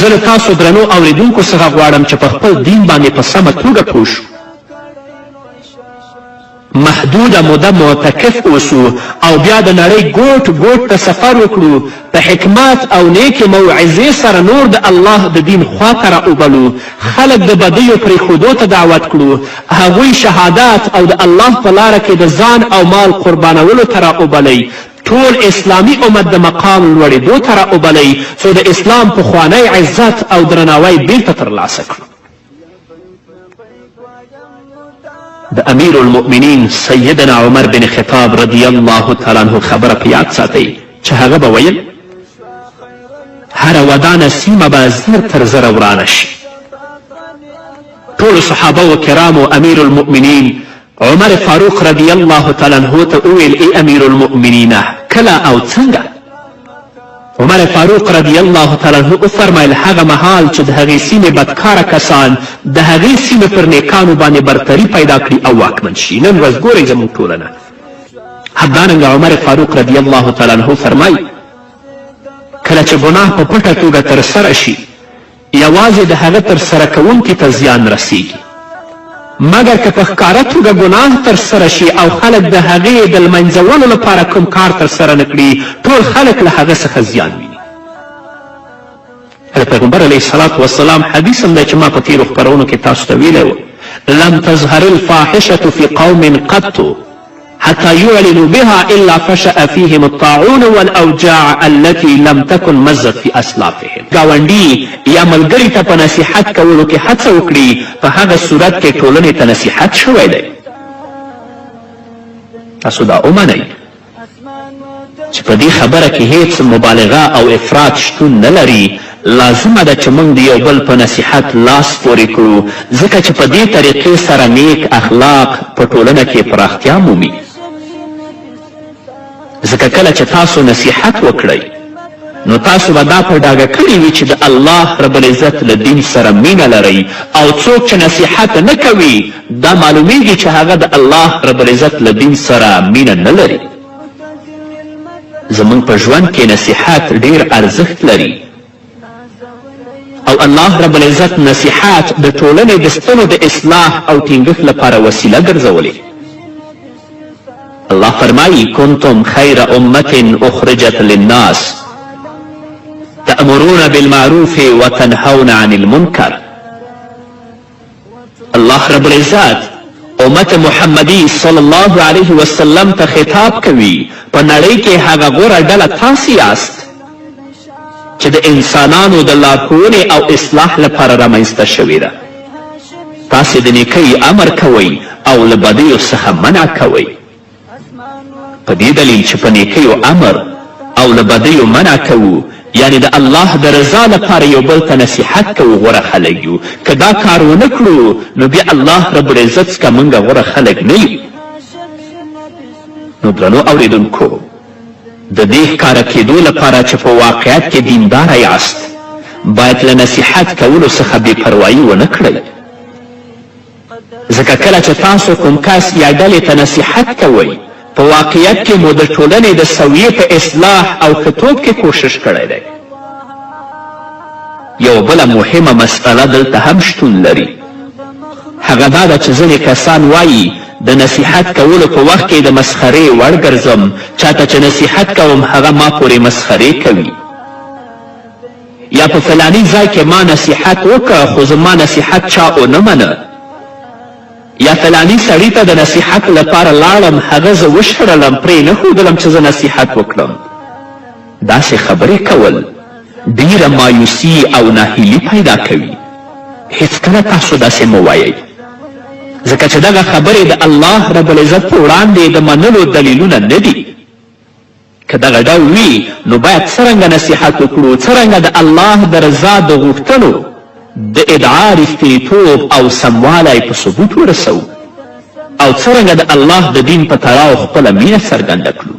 زه له تاسو درنو اوریدونکو څخه غواړم چې په خپل دین باندې په سمه توګه پوه شو. محدوده موده معتکف اوسو او بیا د نړۍ ګوټ ګوټ ته سفر وکړو، په حکمت او نیکې موعظې سره نور د الله د دین خوا ته راوبلو، خلک د بدیو پرېښودو ته دعوت کړو، هغوی شهادت او د الله په لاره کې د ځان او مال قربانولو ته راوبلئ، ټول اسلامي امت د مقام لوړېدو ته راوبلئ، څو د اسلام پخوانی عزت او درناوی بیرته ترلاسه کړو. د امیر المؤمنین سیدنا عمر بن خطاب رضی الله تعالی عنه خبره په یاد ساتئ چې هغه به ویل هره ودانه سیمه به زر تر زره ورانه شي. ټولو صحابه و کرامو امیر المؤمنین عمر فاروق رضی الله تعالی عنه ته وویل ای امیر المؤمنینه کله او څنګه؟ عمر فاروق رضی الله تعالی عنه وفرمیل هغه مهال چې د هغې سیمې بدکاره کسان د هغې سیمې پر نیکانو باندې برتري پیدا کړي او واکمن شي. نن ورځ ګورئ زموږ ټولنه. همدارنګه عمر فاروق رضی الله تعالی عنه فرمایي کله چې ګناه په پټه توګه ترسره شي یوازې د هغه ترسره کوونکي ته زیان رسیږي، مګر که په ښکاره توګه ګناه ترسره شي او خلک د هغې د لمنځه وړلو لپاره کوم کار ترسره نه کړي، ټول خلک له هغه څخه زیان ویني. د پیغمبر علیه الصلاة والسلام حدیث هم دی چې ما په تیرو خپرونو کې تاسو ته ویلی و، لم تظهر الفاحشة في قوم قط حتى يعلنوا بها إلا فشأ فيهم الطاعون والأوجاع التي لم تكن مزت في أسلافهم. ګاونډي یا ملګري ته په نصیحت کولو کې هڅه وکړي، په هغه صورت کې ټولنې ته نصیحت شوی دی. تاسو دا ومنئ چې په دې خبره کې هیڅ مبالغه او افراط شتون نه لري. لازمه ده چې موږ د یو بل په نصیحت لاس پورې کړو، ځکه چې په دې طریقې سره نیک اخلاق په ټولنه کې پراختیا مومي. ځکه کله چې تاسو نصیحت وکړئ نو تاسو به دا په ډاګه کړې وي چې د الله رب العزت له دین سره مینه لرئ، او څوک چې نصیحت نه کوي دا معلومیږي چې هغه د الله رب العزت له دین سره مینه نه لري. زموږ په ژوند کې نصیحت ډیر ارزښت لري او الله رب العزت نصیحت د ټولنې د ستنو د اصلاح او ټینګښت لپاره وسیله ګرځولې. الله فرمایي کنتم خیر امة اخرجت للناس تأمرون بالمعروف وتنهون عن المنکر. الله رب العزت امت محمدي صلی الله علیه وسلم ته خطاب کوي، په نړۍ کې هغه غوره ډله تاسې یاست چې د انسانانو د لارښوونې او اصلاح لپاره رامنځته شوې ده. تاسې د نیکۍ امر کوئ او له بدیو څخه منع کوئ. په دې دلیل چې په نیکیو امر او له بدیو منع کوو، یعنې د الله د رضا لپاره یو بل ته نصیحت کوو، غوره خلک یو. که دا کار ونه کړو نو بیا الله رب العزت څخه موږ غوره خلک نه یو. نو درنو اوریدونکو، د دې ښکاره کېدو لپاره چې په واقعیت کې دینداره یاست، باید له نصیحت کولو څخه بې پروایي ونه کړئ. ځکه کله چې تاسو کوم کس یا ډلې ته نصیحت کوئ، په واقعیت کې مو د ټولنې د سویې په اصلاح او ښه توب کې کوشش کړی دی. یوه بله مهمه مسئله دلته هم شتون لري، هغه دا ده چې ځینې کسان وایي د نصیحت کولو په وخت کې د مسخرې وړ ګرځم، چاته چې نصیحت کوم هغه ما پورې مسخرې کوي، یا په فلاني ځای کې ما نصیحت وکړ خو زما نصیحت چا ونه منه، یا فلاني سړي ته د نصیحت لپاره لاړم هغه زه وشړلم، پرې نه ښودلم چې زه نصیحت وکړم. داسې خبرې کول ډیره مایوسي او ناهیلي پیدا کوي. هیڅکله تاسو داسې مه وایئ، ځکه چې دغه خبرې د الله رب العزت په وړاندې د منلو دلیلونه نه دي. که دغه ډول وي نو باید څرنګه نصیحت وکړو، څرنګه د الله د رضا د غوښتنو د ادعا رښتینیتوب او سموالی په ثبوت ورسوو، او څرنګه د الله د دین په تړاو خپله مینه څرګنده کړو.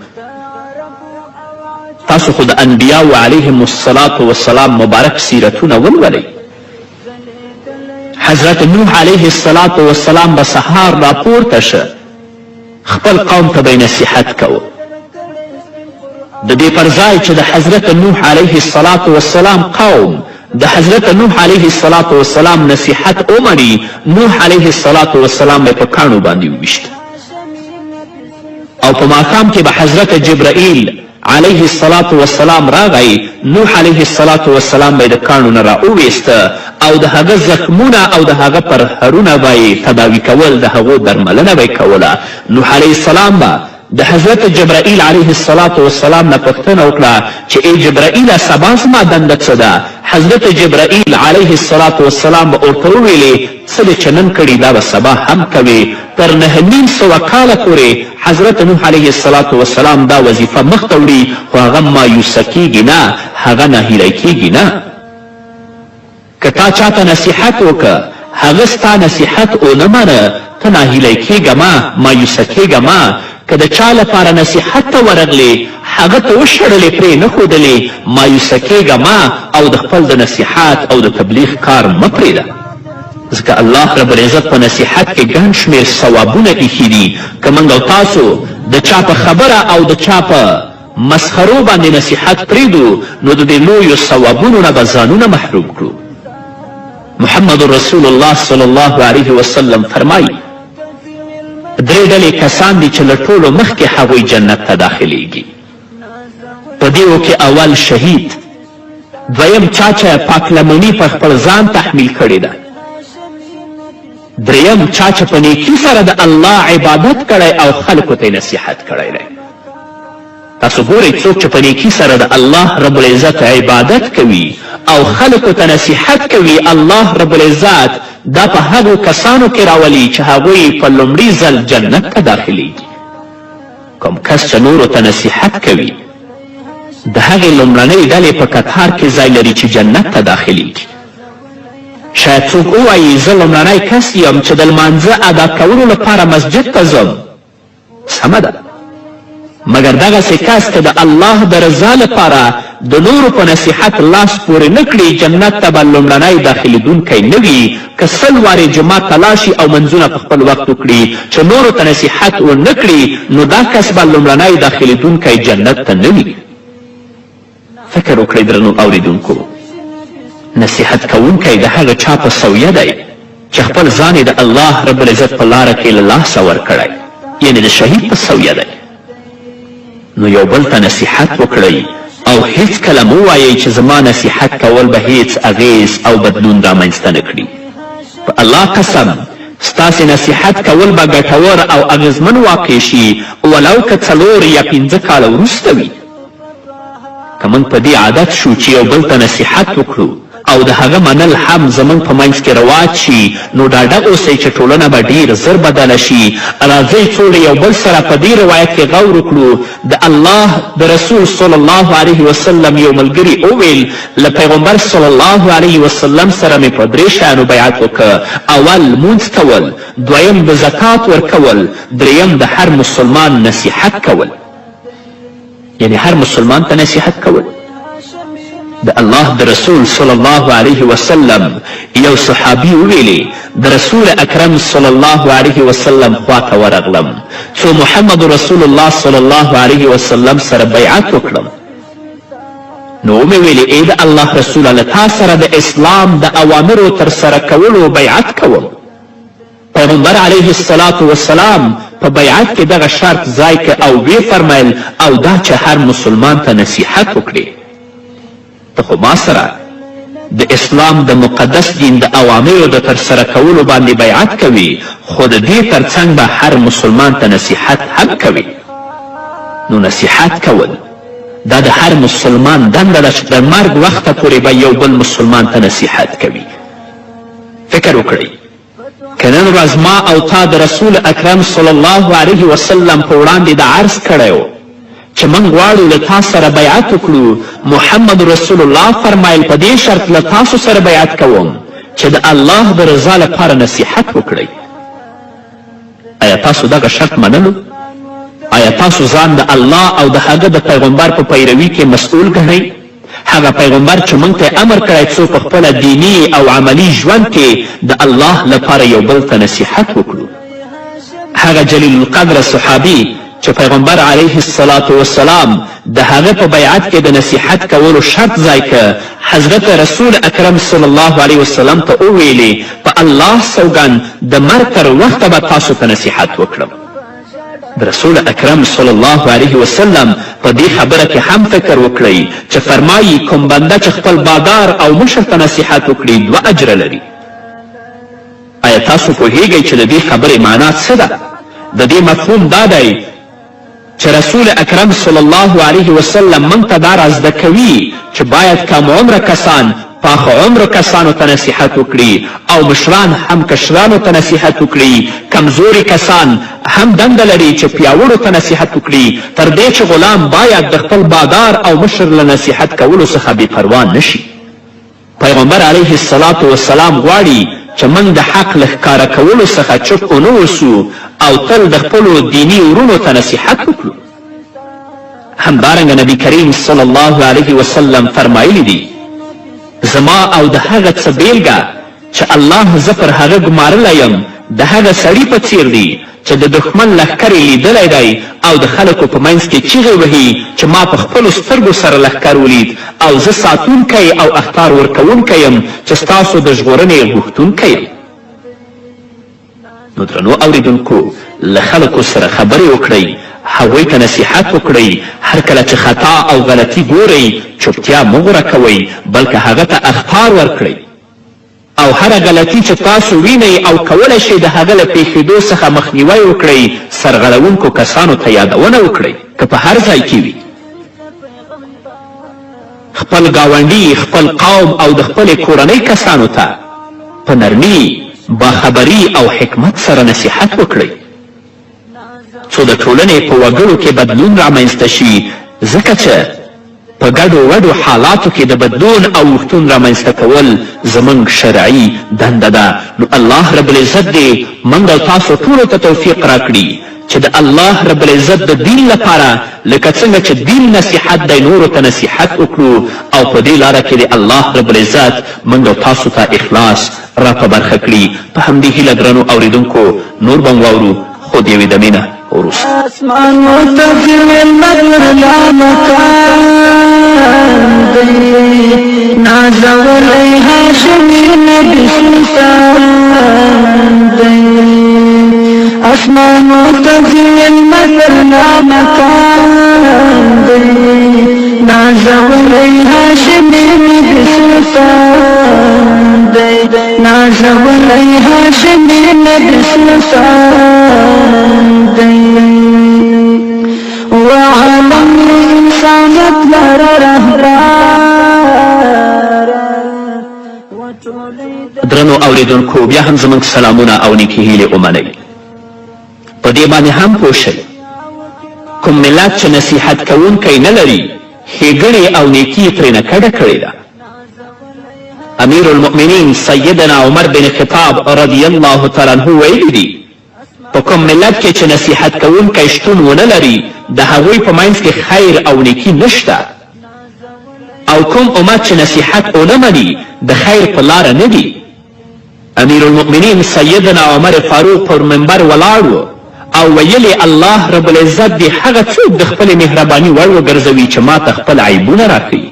تاسو خو د انبیاو علیهم الصلاة والسلام مبارک سیرتونه ولولئ. حضرت نوح علیه الصلاة والسلام به سهار راپورته شه، خپل قوم ته به یې نصیحت کوه. د دې پر ځای چې د حضرت نوح علیه الصلاة والسلام قوم د حضرت نوح علیه الصلاة والسلام نصیحت ومني، نوح علیه الصلاة والسلام به په کاڼو باندې وویشت. او په ماښام کې به حضرت جبرائیل علیه الصلاة والسلام راغی، نوح علیه الصلاة والسلام به یې د کاڼو نه را وویسته او د هغه زخمونه او د هغه پرهرونه به یې تداوي کول، د هغو درملنه به یې کوله. نوح علیه السلام به د حضرت جبرائیل علیه الصلاة والسلام نه پوښتنه وکړه چې ای جبرائیله سبا زما دنده څه ده؟ حضرت جبرائیل علیه الصلاة والسلام به ورته وویلې څه دې چې نن کړي دا به سبا هم کوې. تر 950 کاله پورې حضرت نوح علیه الصلاة والسلام دا وظیفه مخته وړي، خو هغه مایوسه کیږي نه، هغه ناهیلی کیږي نه. که تا چاته نصیحت وکړ، هغه ستا نصیحت ونه منه، ته ناهیلی کیږه مه، مایوسه کیږه مه. که د چا لپاره نصیحت ته ورغلې، هغه ته وشړلې، پرې نه ښودلې، مایوسه کیږه مه او د خپل د نصیحت او د تبلیغ کار مه پرېږده. ځکه الله رب العزت په نصیحت کې ګڼ شمېر ثوابونه ایښي دي. که موږ او تاسو د چا په خبره او د چا په مسخرو باندې نصیحت پرېږدو، نو د دې لویو ثوابونو نه به ځانونه محروم کړو. محمد رسول الله صلی الله علیه وسلم فرمایي، درې ډلې کسان دي چې له ټولو مخکې هغوی جنت ته داخلیږي. په دیو کې اول شهید، دویم چا چې پاکلمني پر خپل ځان تحمیل کړې ده، دریم چا چې په نیکي سره د الله عبادت کړی او خلکو ته نصیحت کړی دی. تاسو ګورئ څوک چې په نیکي سره د الله رب العزت عبادت کوي او خلکو ته نصیحت کوي، الله رب العزت دا په هغو کسانو کې راولي چې هغوی په لومړي ځل جنت ته داخلیږي. کوم کس چې نورو ته نصیحت کوي د هغې لومړنۍ ډلې په کتار کې ځای لري چې جنت ته داخلیږي. شاید څوک ووایي زه لومړنی کس یم چې د لمانځه ادا کولو لپاره مسجد ته ځم. سمه ده، مګر دغسې کس که د الله د رضا لپاره د نورو په نصیحت لاس پورې نه کړي، جنت ته به لومړنی داخلېدونکی نه وي. که 100 وارې جومات ته لاړ شي او منځونه په خپل وخت وکړي، چې نورو ته نصیحت ونه کړي، نو دا کس به لومړنی داخلېدونکی جنت ته نه وي. فکر وکړئ درنو اوریدونکو، نصیحت کوونکی د هغه چا په سویه دی چې خپل ځان یې د الله رب العزت په لاره کې له لاسه ورکړی، یعنې د شهید په سویه دی. نو یو بل ته نصیحت وکړئ او هیڅکله مه وایئ چې زما نصیحت کول به هیڅ اغیز او بدلون رامنځته نه کړي. په الله قسم، ستاسې نصیحت کول به ګټور او اغیزمن واقع شي، ولو که 4 یا 5 کاله وروسته وي. که موږ په دې عادت شو چې یو بل ته نصیحت وکړو او د هغه منل هم زموږ په منځ کې رواج شي، نو ډاډه اوسئ چې ټولنه به ډېر زر بدله شي. راځئ څو له یو بل سره په دې روایت کې غور وکړو. د الله د رسول صلی الله علیه وسلم یو ملګري وویل، له پیغمبر صلی الله علیه وسلم سره مې په درې شیانو بیعت وکړ. اول لمونځ کول، دویم د زکات ورکول، دریم د هر مسلمان نصیحت کول. یعنی هر مسلمان ته نصیحت کول. د الله د رسول صلی الله علیه وسلم یو صحابي وویلې، د رسول اکرم صلی الله علیه وسلم خواته ورغلم څو محمد رسول الله صلی الله علیه وسلم سره بیعت وکړم. نو ومې ویلې، ای د الله رسوله، له تا سره د اسلام د اوامرو ترسره کولو بیعت کوم. پیغمبر علیه الصلاة والسلام په بیعت کې دغه شرط ځای که او ویې فرمایل، او دا چې هر مسلمان ته نصیحت وکړې. ته خو ما سره د اسلام د مقدس دین د اوامرو د ترسره کولو باندې بیعت کوي، خو د دې ترڅنګ به هر مسلمان ته نصیحت هم کوي. نو نصیحت کول دا د هر مسلمان دنده ده چې د مرګ وخته پورې به یو بل مسلمان ته نصیحت کوي. فکر وکړئ که نن ورځ ما او تا د رسول اکرم صلی الله علیه وسلم په وړاندې دا عرض کړی و چې موږ غواړو له تا سره بیعت وکړو، محمد رسول الله فرمایل، په دې شرط له تاسو سره بیعت کوم چې د الله د رضا لپاره نصیحت وکړئ. آیا تاسو دغه شرط منلو؟ آیا تاسو ځان د الله او د هغه د پیغمبر په پیروي کې مسؤل ګڼئ؟ هغه پیغمبر چې موږ ته امر کړی څو په خپله دیني او عملي ژوند کې د الله لپاره یو بل ته نصیحت وکړو. هغه جلیل القدر صحابي چې پیغمبر علیه الصلاة والسلام د هغه په بیعت کې د نصیحت کولو شرط ځای که، حضرت رسول اکرم صلی الله علیه وسلم ته وویلې، په الله سوګند د مرګ تر وخته به تاسو ته نصیحت وکړم. د رسول اکرم صلی الله علیه وسلم په دې خبره کې هم فکر وکړئ چې فرمایي کوم بنده چې خپل بادار او مشر ته نصیحت وکړي دوه اجره لري. آیا تاسو پوهیږئ چې د دې خبرې معنا څه ده؟ د دې مفهوم دا دی چې رسول اکرم صلی الله علیه وسلم موږ ته دا را زده کوي چې باید کم عمره کسان پاخه عمرو کسانو ته نصیحت وکړي او مشران هم کشرانو ته نصیحت وکړي. کمزوري کسان هم دنده لري چې پیاوړو ته نصیحت وکړي، تر دې چې غلام باید د خپل بادار او مشر له نصیحت کولو څخه بې پروا نه شي. پیغمبر علیه الصلاة والسلام غواړي چې موږ د حق له ښکاره کولو څخه چوپ ونه اوسو او تل د خپلو دیني وروڼو ته نصیحت وکړو. همدارنګه نبی کریم صلی الله علیه وسلم فرمایلی دي زما او د هغه څه بیلګه چې الله زه پر هغه ګمارلی یم د هغه سړي په څیر دي چې د دښمن لښکر یې لیدلی دی او د خلکو په منځ کې چیغې وهي چې ما په خپلو سترګو سره لښکر ولید او زه ساتونکی او اخطار ورکوونکی یم چې ستاسو د ژغورنې غوښتونکی یم. نو درنو اوریدونکو، له خلکو سره خبرې وکړئ، هغوی ته نصیحت وکړئ، هر کله چې خطا او غلطي ګورئ چوپتیا مه غوره کوئ، بلکه هغه ته اخطار ورکړئ او هره غلطي چې تاسو وینئ او کولی شئ د هغه له پېښېدو څخه مخنیوی وکړئ، سرغړونکو کسانو ته یادونه وکړئ، که په هر ځای کې وي. خپل ګاونډي، خپل قوم او د خپلې کورنۍ کسانو ته په نرمي، باخبري او حکمت سره نصیحت وکړئ، څو د ټولنې په وګړو کې بدلون رامنځته شي، ځکه چې په ګډو وډو حالاتو کې د بدلون او اوښتون رامنځته کول زموږ شرعي دنده ده. نو الله رب العزت دې موږ او تاسو ټولو ته توفیق راکړي چې د الله رب العزت د دین لپاره لکه څنګه چې دین نصیحت دی نورو ته نصیحت وکړو او په دې لاره کې دې الله رب العزت موږ او تاسو ته اخلاص را په برخه کړي. په همدې هیله درنو اوریدونکو نور به واورو خو د یوې دمې نه وروسته.
اسمان متفل مدر لا مکان دی نازولی هاشمي نبي سلطان دی اسمان متفل مدر لا مکان دی نازولی هاشمي نبي سلطان دی نازولی هاشمي نبي سلطان دی وعالم انسانیت لره رهبر.
درنو اوریدونکو، بیا هم زموږ سلامونه او نیکې هیلې ومنئ. په دې باندې هم پوه شئ کوم ملت چې نصیحت کوونکی نه لري ښېګڼې او نیکي یې ترېنه کډه کړې ده. امیر المؤمنین سیدنا عمر بن خطاب رضی الله تعالی عنه ویلي دي په کوم ملت کې چې نصیحت کوونکی شتون ونه لري د هغوی په منځ کې خیر او نیکي نشته او کوم امت چې نصیحت ونه مني د خیر په لاره نه دي. امیر المؤمنین سیدنا عمر فاروق پر منبر ولاړ و او ویل یې الله رب العزت دې هغه څوک د خپلې مهرباني وړ وګرځوي چې ما ته خپل عیبونه راښیي.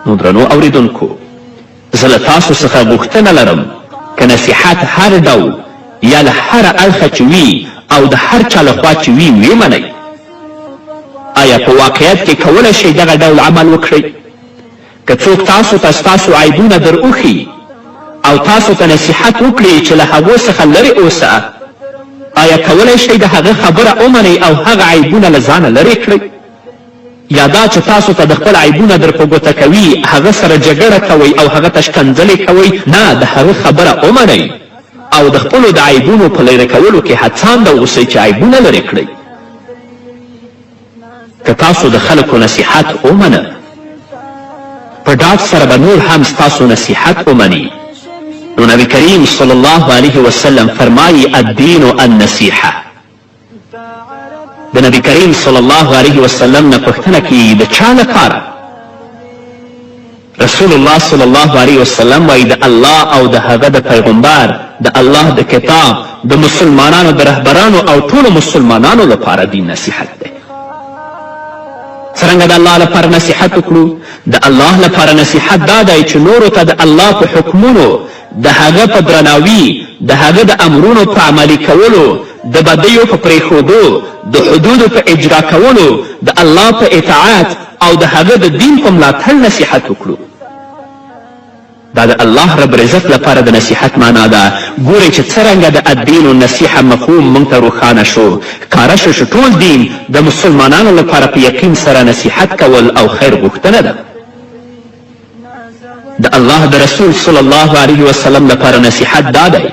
نو درنو اوریدونکو، زه له تاسو څخه غوښتنه لرم که نصیحت هر ډول یا له هره اړخه چې وي او د هر چا له خوا چې وي ویې منئ. آیا په واقعیت کې کولی شئ دغه ډول عمل وکړئ؟ که څوک تاسو ته ستاسو عیبونه در وښیي او تاسو ته نصیحت وکړي چې له هغو څخه لرې اوسه، آیا کولی شئ د هغه خبره ومنئ او هغه عیبونه له ځانه لرې کړئ؟ یا دا چې تاسو ته د خپل عیبونه در په ګوته کوي هغه سره جګړه کوئ او هغه ته شکنځلې کوئ؟ نه، د هغه خبره ومنئ او د خپلو د عیبونو په لرې کولو کې هڅانده اوسئ چې عیبونه لرې کړئ. که تاسو د خلکو نصیحت ومنه په ډاډ سره به نور هم ستاسو نصیحت ومني. نو نبی کریم صلی الله علیه وسلم فرمایي الدین النصیحه. د نبی کریم صلی الله علیه وسلم نه پوښتنه کیږي د چا لپاره؟ رسول الله صلی الله علیه وسلم وایي د الله او د هغه د پیغمبر، د الله د کتاب، د مسلمانانو د رهبرانو او ټولو مسلمانانو لپاره دین نصیحت دی. څرنګه د الله لپاره نصیحت وکړو؟ د الله لپاره نصیحت دا دی چې نورو ته د الله په حکمونو، د هغه په درناوي، د هغه د امرونو په عملي کولو، د بدیو په پرېښودو، د حدودو په اجرا کولو، د الله په اطاعت او د هغه د دین په ملاتړ نصیحت وکړو. دا د الله رب العزت لپاره د نصیحت معنا ده. ګورئ چې څرنګه د الدین النصیحه مفهوم موږ ته روښانه شو، ښکاره شو چې ټول دین د مسلمانانو لپاره په یقین سره نصیحت کول او خیر غوښتنه ده. د الله د رسول صلی الله علیه وسلم لپاره نصیحت دا دی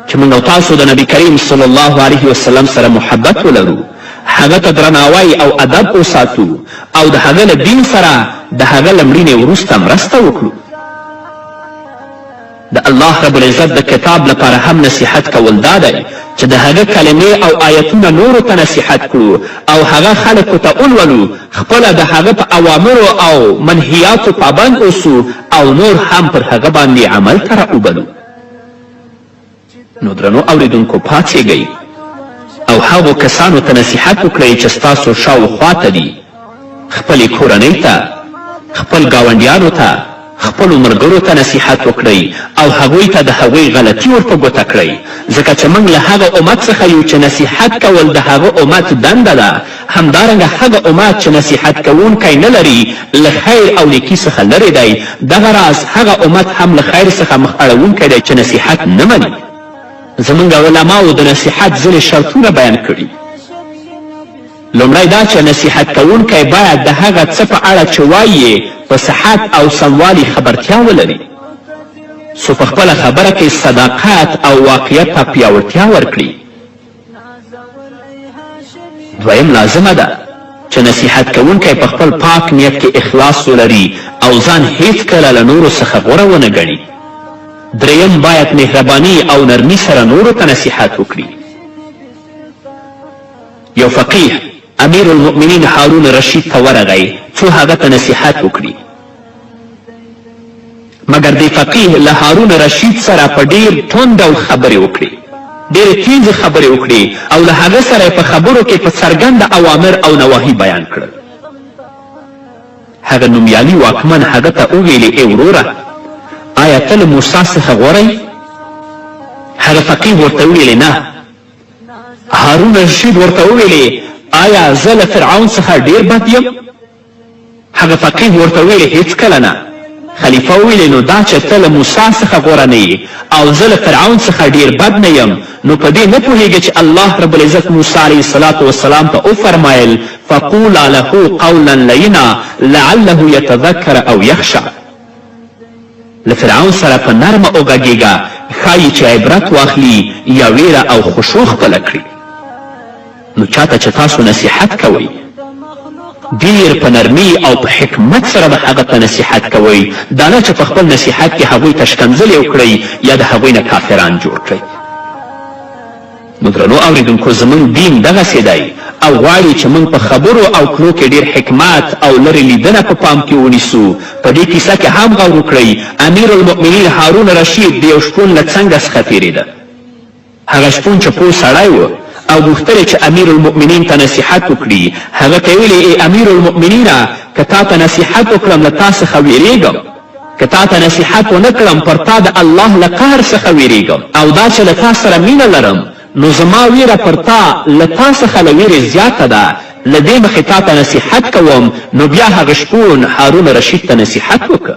چې موږ او تاسو د نبی کریم صلی الله علیه وسلم سره محبت ولرو، هغه ته درناوی او ادب وساتو او د هغه له دین سره د هغه له مړینې وروسته مرسته وکړو. د الله رب العزت د کتاب لپاره هم نصیحت کول دا دی چې د هغه کلمې او آیتونه نورو ته نصیحت کړو او هغه خلکو ته ولولو، خپله د هغه په اوامرو او منهیاتو پابند اوسو او نور هم پر هغه باندې عمل ته راوبلو. نو درنو اوریدونکو پاڅیږئ او هغو کسانو ته نصیحت وکړئ چې ستاسو شاوخوا ته دي، خپلې کورنۍ ته، خپل ګاونډیانو ته، خپلو ملګرو ته نصیحت وکړئ او هغوی ته د هغوی غلطي ور په ګوته کړئ، ځکه چې موږ له هغه امت څخه یو چې نصیحت کول د هغه امت دنده ده. همدارنګه هغه امت چې نصیحت کوونکی نه لري له خیر او نیکي څخه لرې دی، دغه راز هغه امت هم له خیر څخه مخ اړوونکی دی چې نصیحت نه مني. زموږ علماوو د نصیحت ځینې شرطونه بیان کړي. لومړی دا چې نصیحت کوونکی باید د هغه څه په اړه چې وایي په صحت او سموالي خبرتیا ولري، څو په خپله خبره کې صداقت او واقعیت ته پیاوړتیا ورکړي. دویم لازمه ده چې نصیحت کوونکی په خپل پاک نیت کې اخلاص ولري او ځان هیڅکله له نورو څخه غوره ونه ګڼي. دریم باید مهرباني او نرمي سره نورو ته نصیحت وکړي. یو فقیه امیر المؤمنین هارون رشید ته ورغی څو هغه ته نصیحت وکړي. مګر دې فقیه له هارون رشید سره په ډیر توند ډول خبرې وکړې، ډېرې تیزې خبرې وکړې او له هغه سره یې په خبرو کې په څرګنده اوامر او نواهي بیان کړل. هغه نومیالي واکمن هغه ته وویلې، ای وروره، آیا ته له موسی څخه غوره یې؟ هغه فقیه ورته وویلې، نه. هارون رشید ورته وویلې، آیا زه له فرعون څخه ډیر بد یم؟ هغه فقیه ورته وویل، هیڅکله نه. خلیفه وویل، نو دا چې ته له موسی څخه غوره نه یې او زه له فرعون څخه ډیر بد نه یم، نو په دې نه پوهیږې چې الله رب العزت موسی علیه الصلاة والسلام ته وفرمایل، فقولا له قولا لینا لعله یتذکر او یخشی. له فرعون سره په نرمه وغږیږه، ښایي چې عبرت واخلي یا ویره او خشوع خپله کړي. نو چاته چې تاسو نصیحت کوئ، ډیر په نرمي او په حکمت سره به هغه ته نصیحت کوئ، دا نه چې په خپل نصیحت کې هغوی ته ښکنځلې وکړئ یا د هغوی نه کافران جوړ کړئ. نو درنو اوریدونکو، زموږ دین دغسې دی او غواړي چې موږ په خبرو او کړو کې ډیر حکمت او لرې لیدنه په پام کې ونیسو. په دې کیسه کې هم غور وکړئ، امیر المؤمنین هارون رشید د یو شپون له څنګه څخه تیریده. هغه شپون چې پوه سړی و او غوښتل یې چې امیر المؤمنین ته نصیحت وکړي، هغه ته یې ویلې، ای امیر المؤمنینه، که تا ته نصیحت وکړم له تا څخه ویریږم، که تا ته نصیحت ونه کړم پر تا د الله له قهر څخه ویریږم، او دا چې له تا سره مینه لرم نو زما ویره پر تا له تا څخه له ویرې زیاته ده، له دې مخې تا ته نصیحت کوم. نو بیا هغه شپون هارون رشید ته نصیحت وکړ.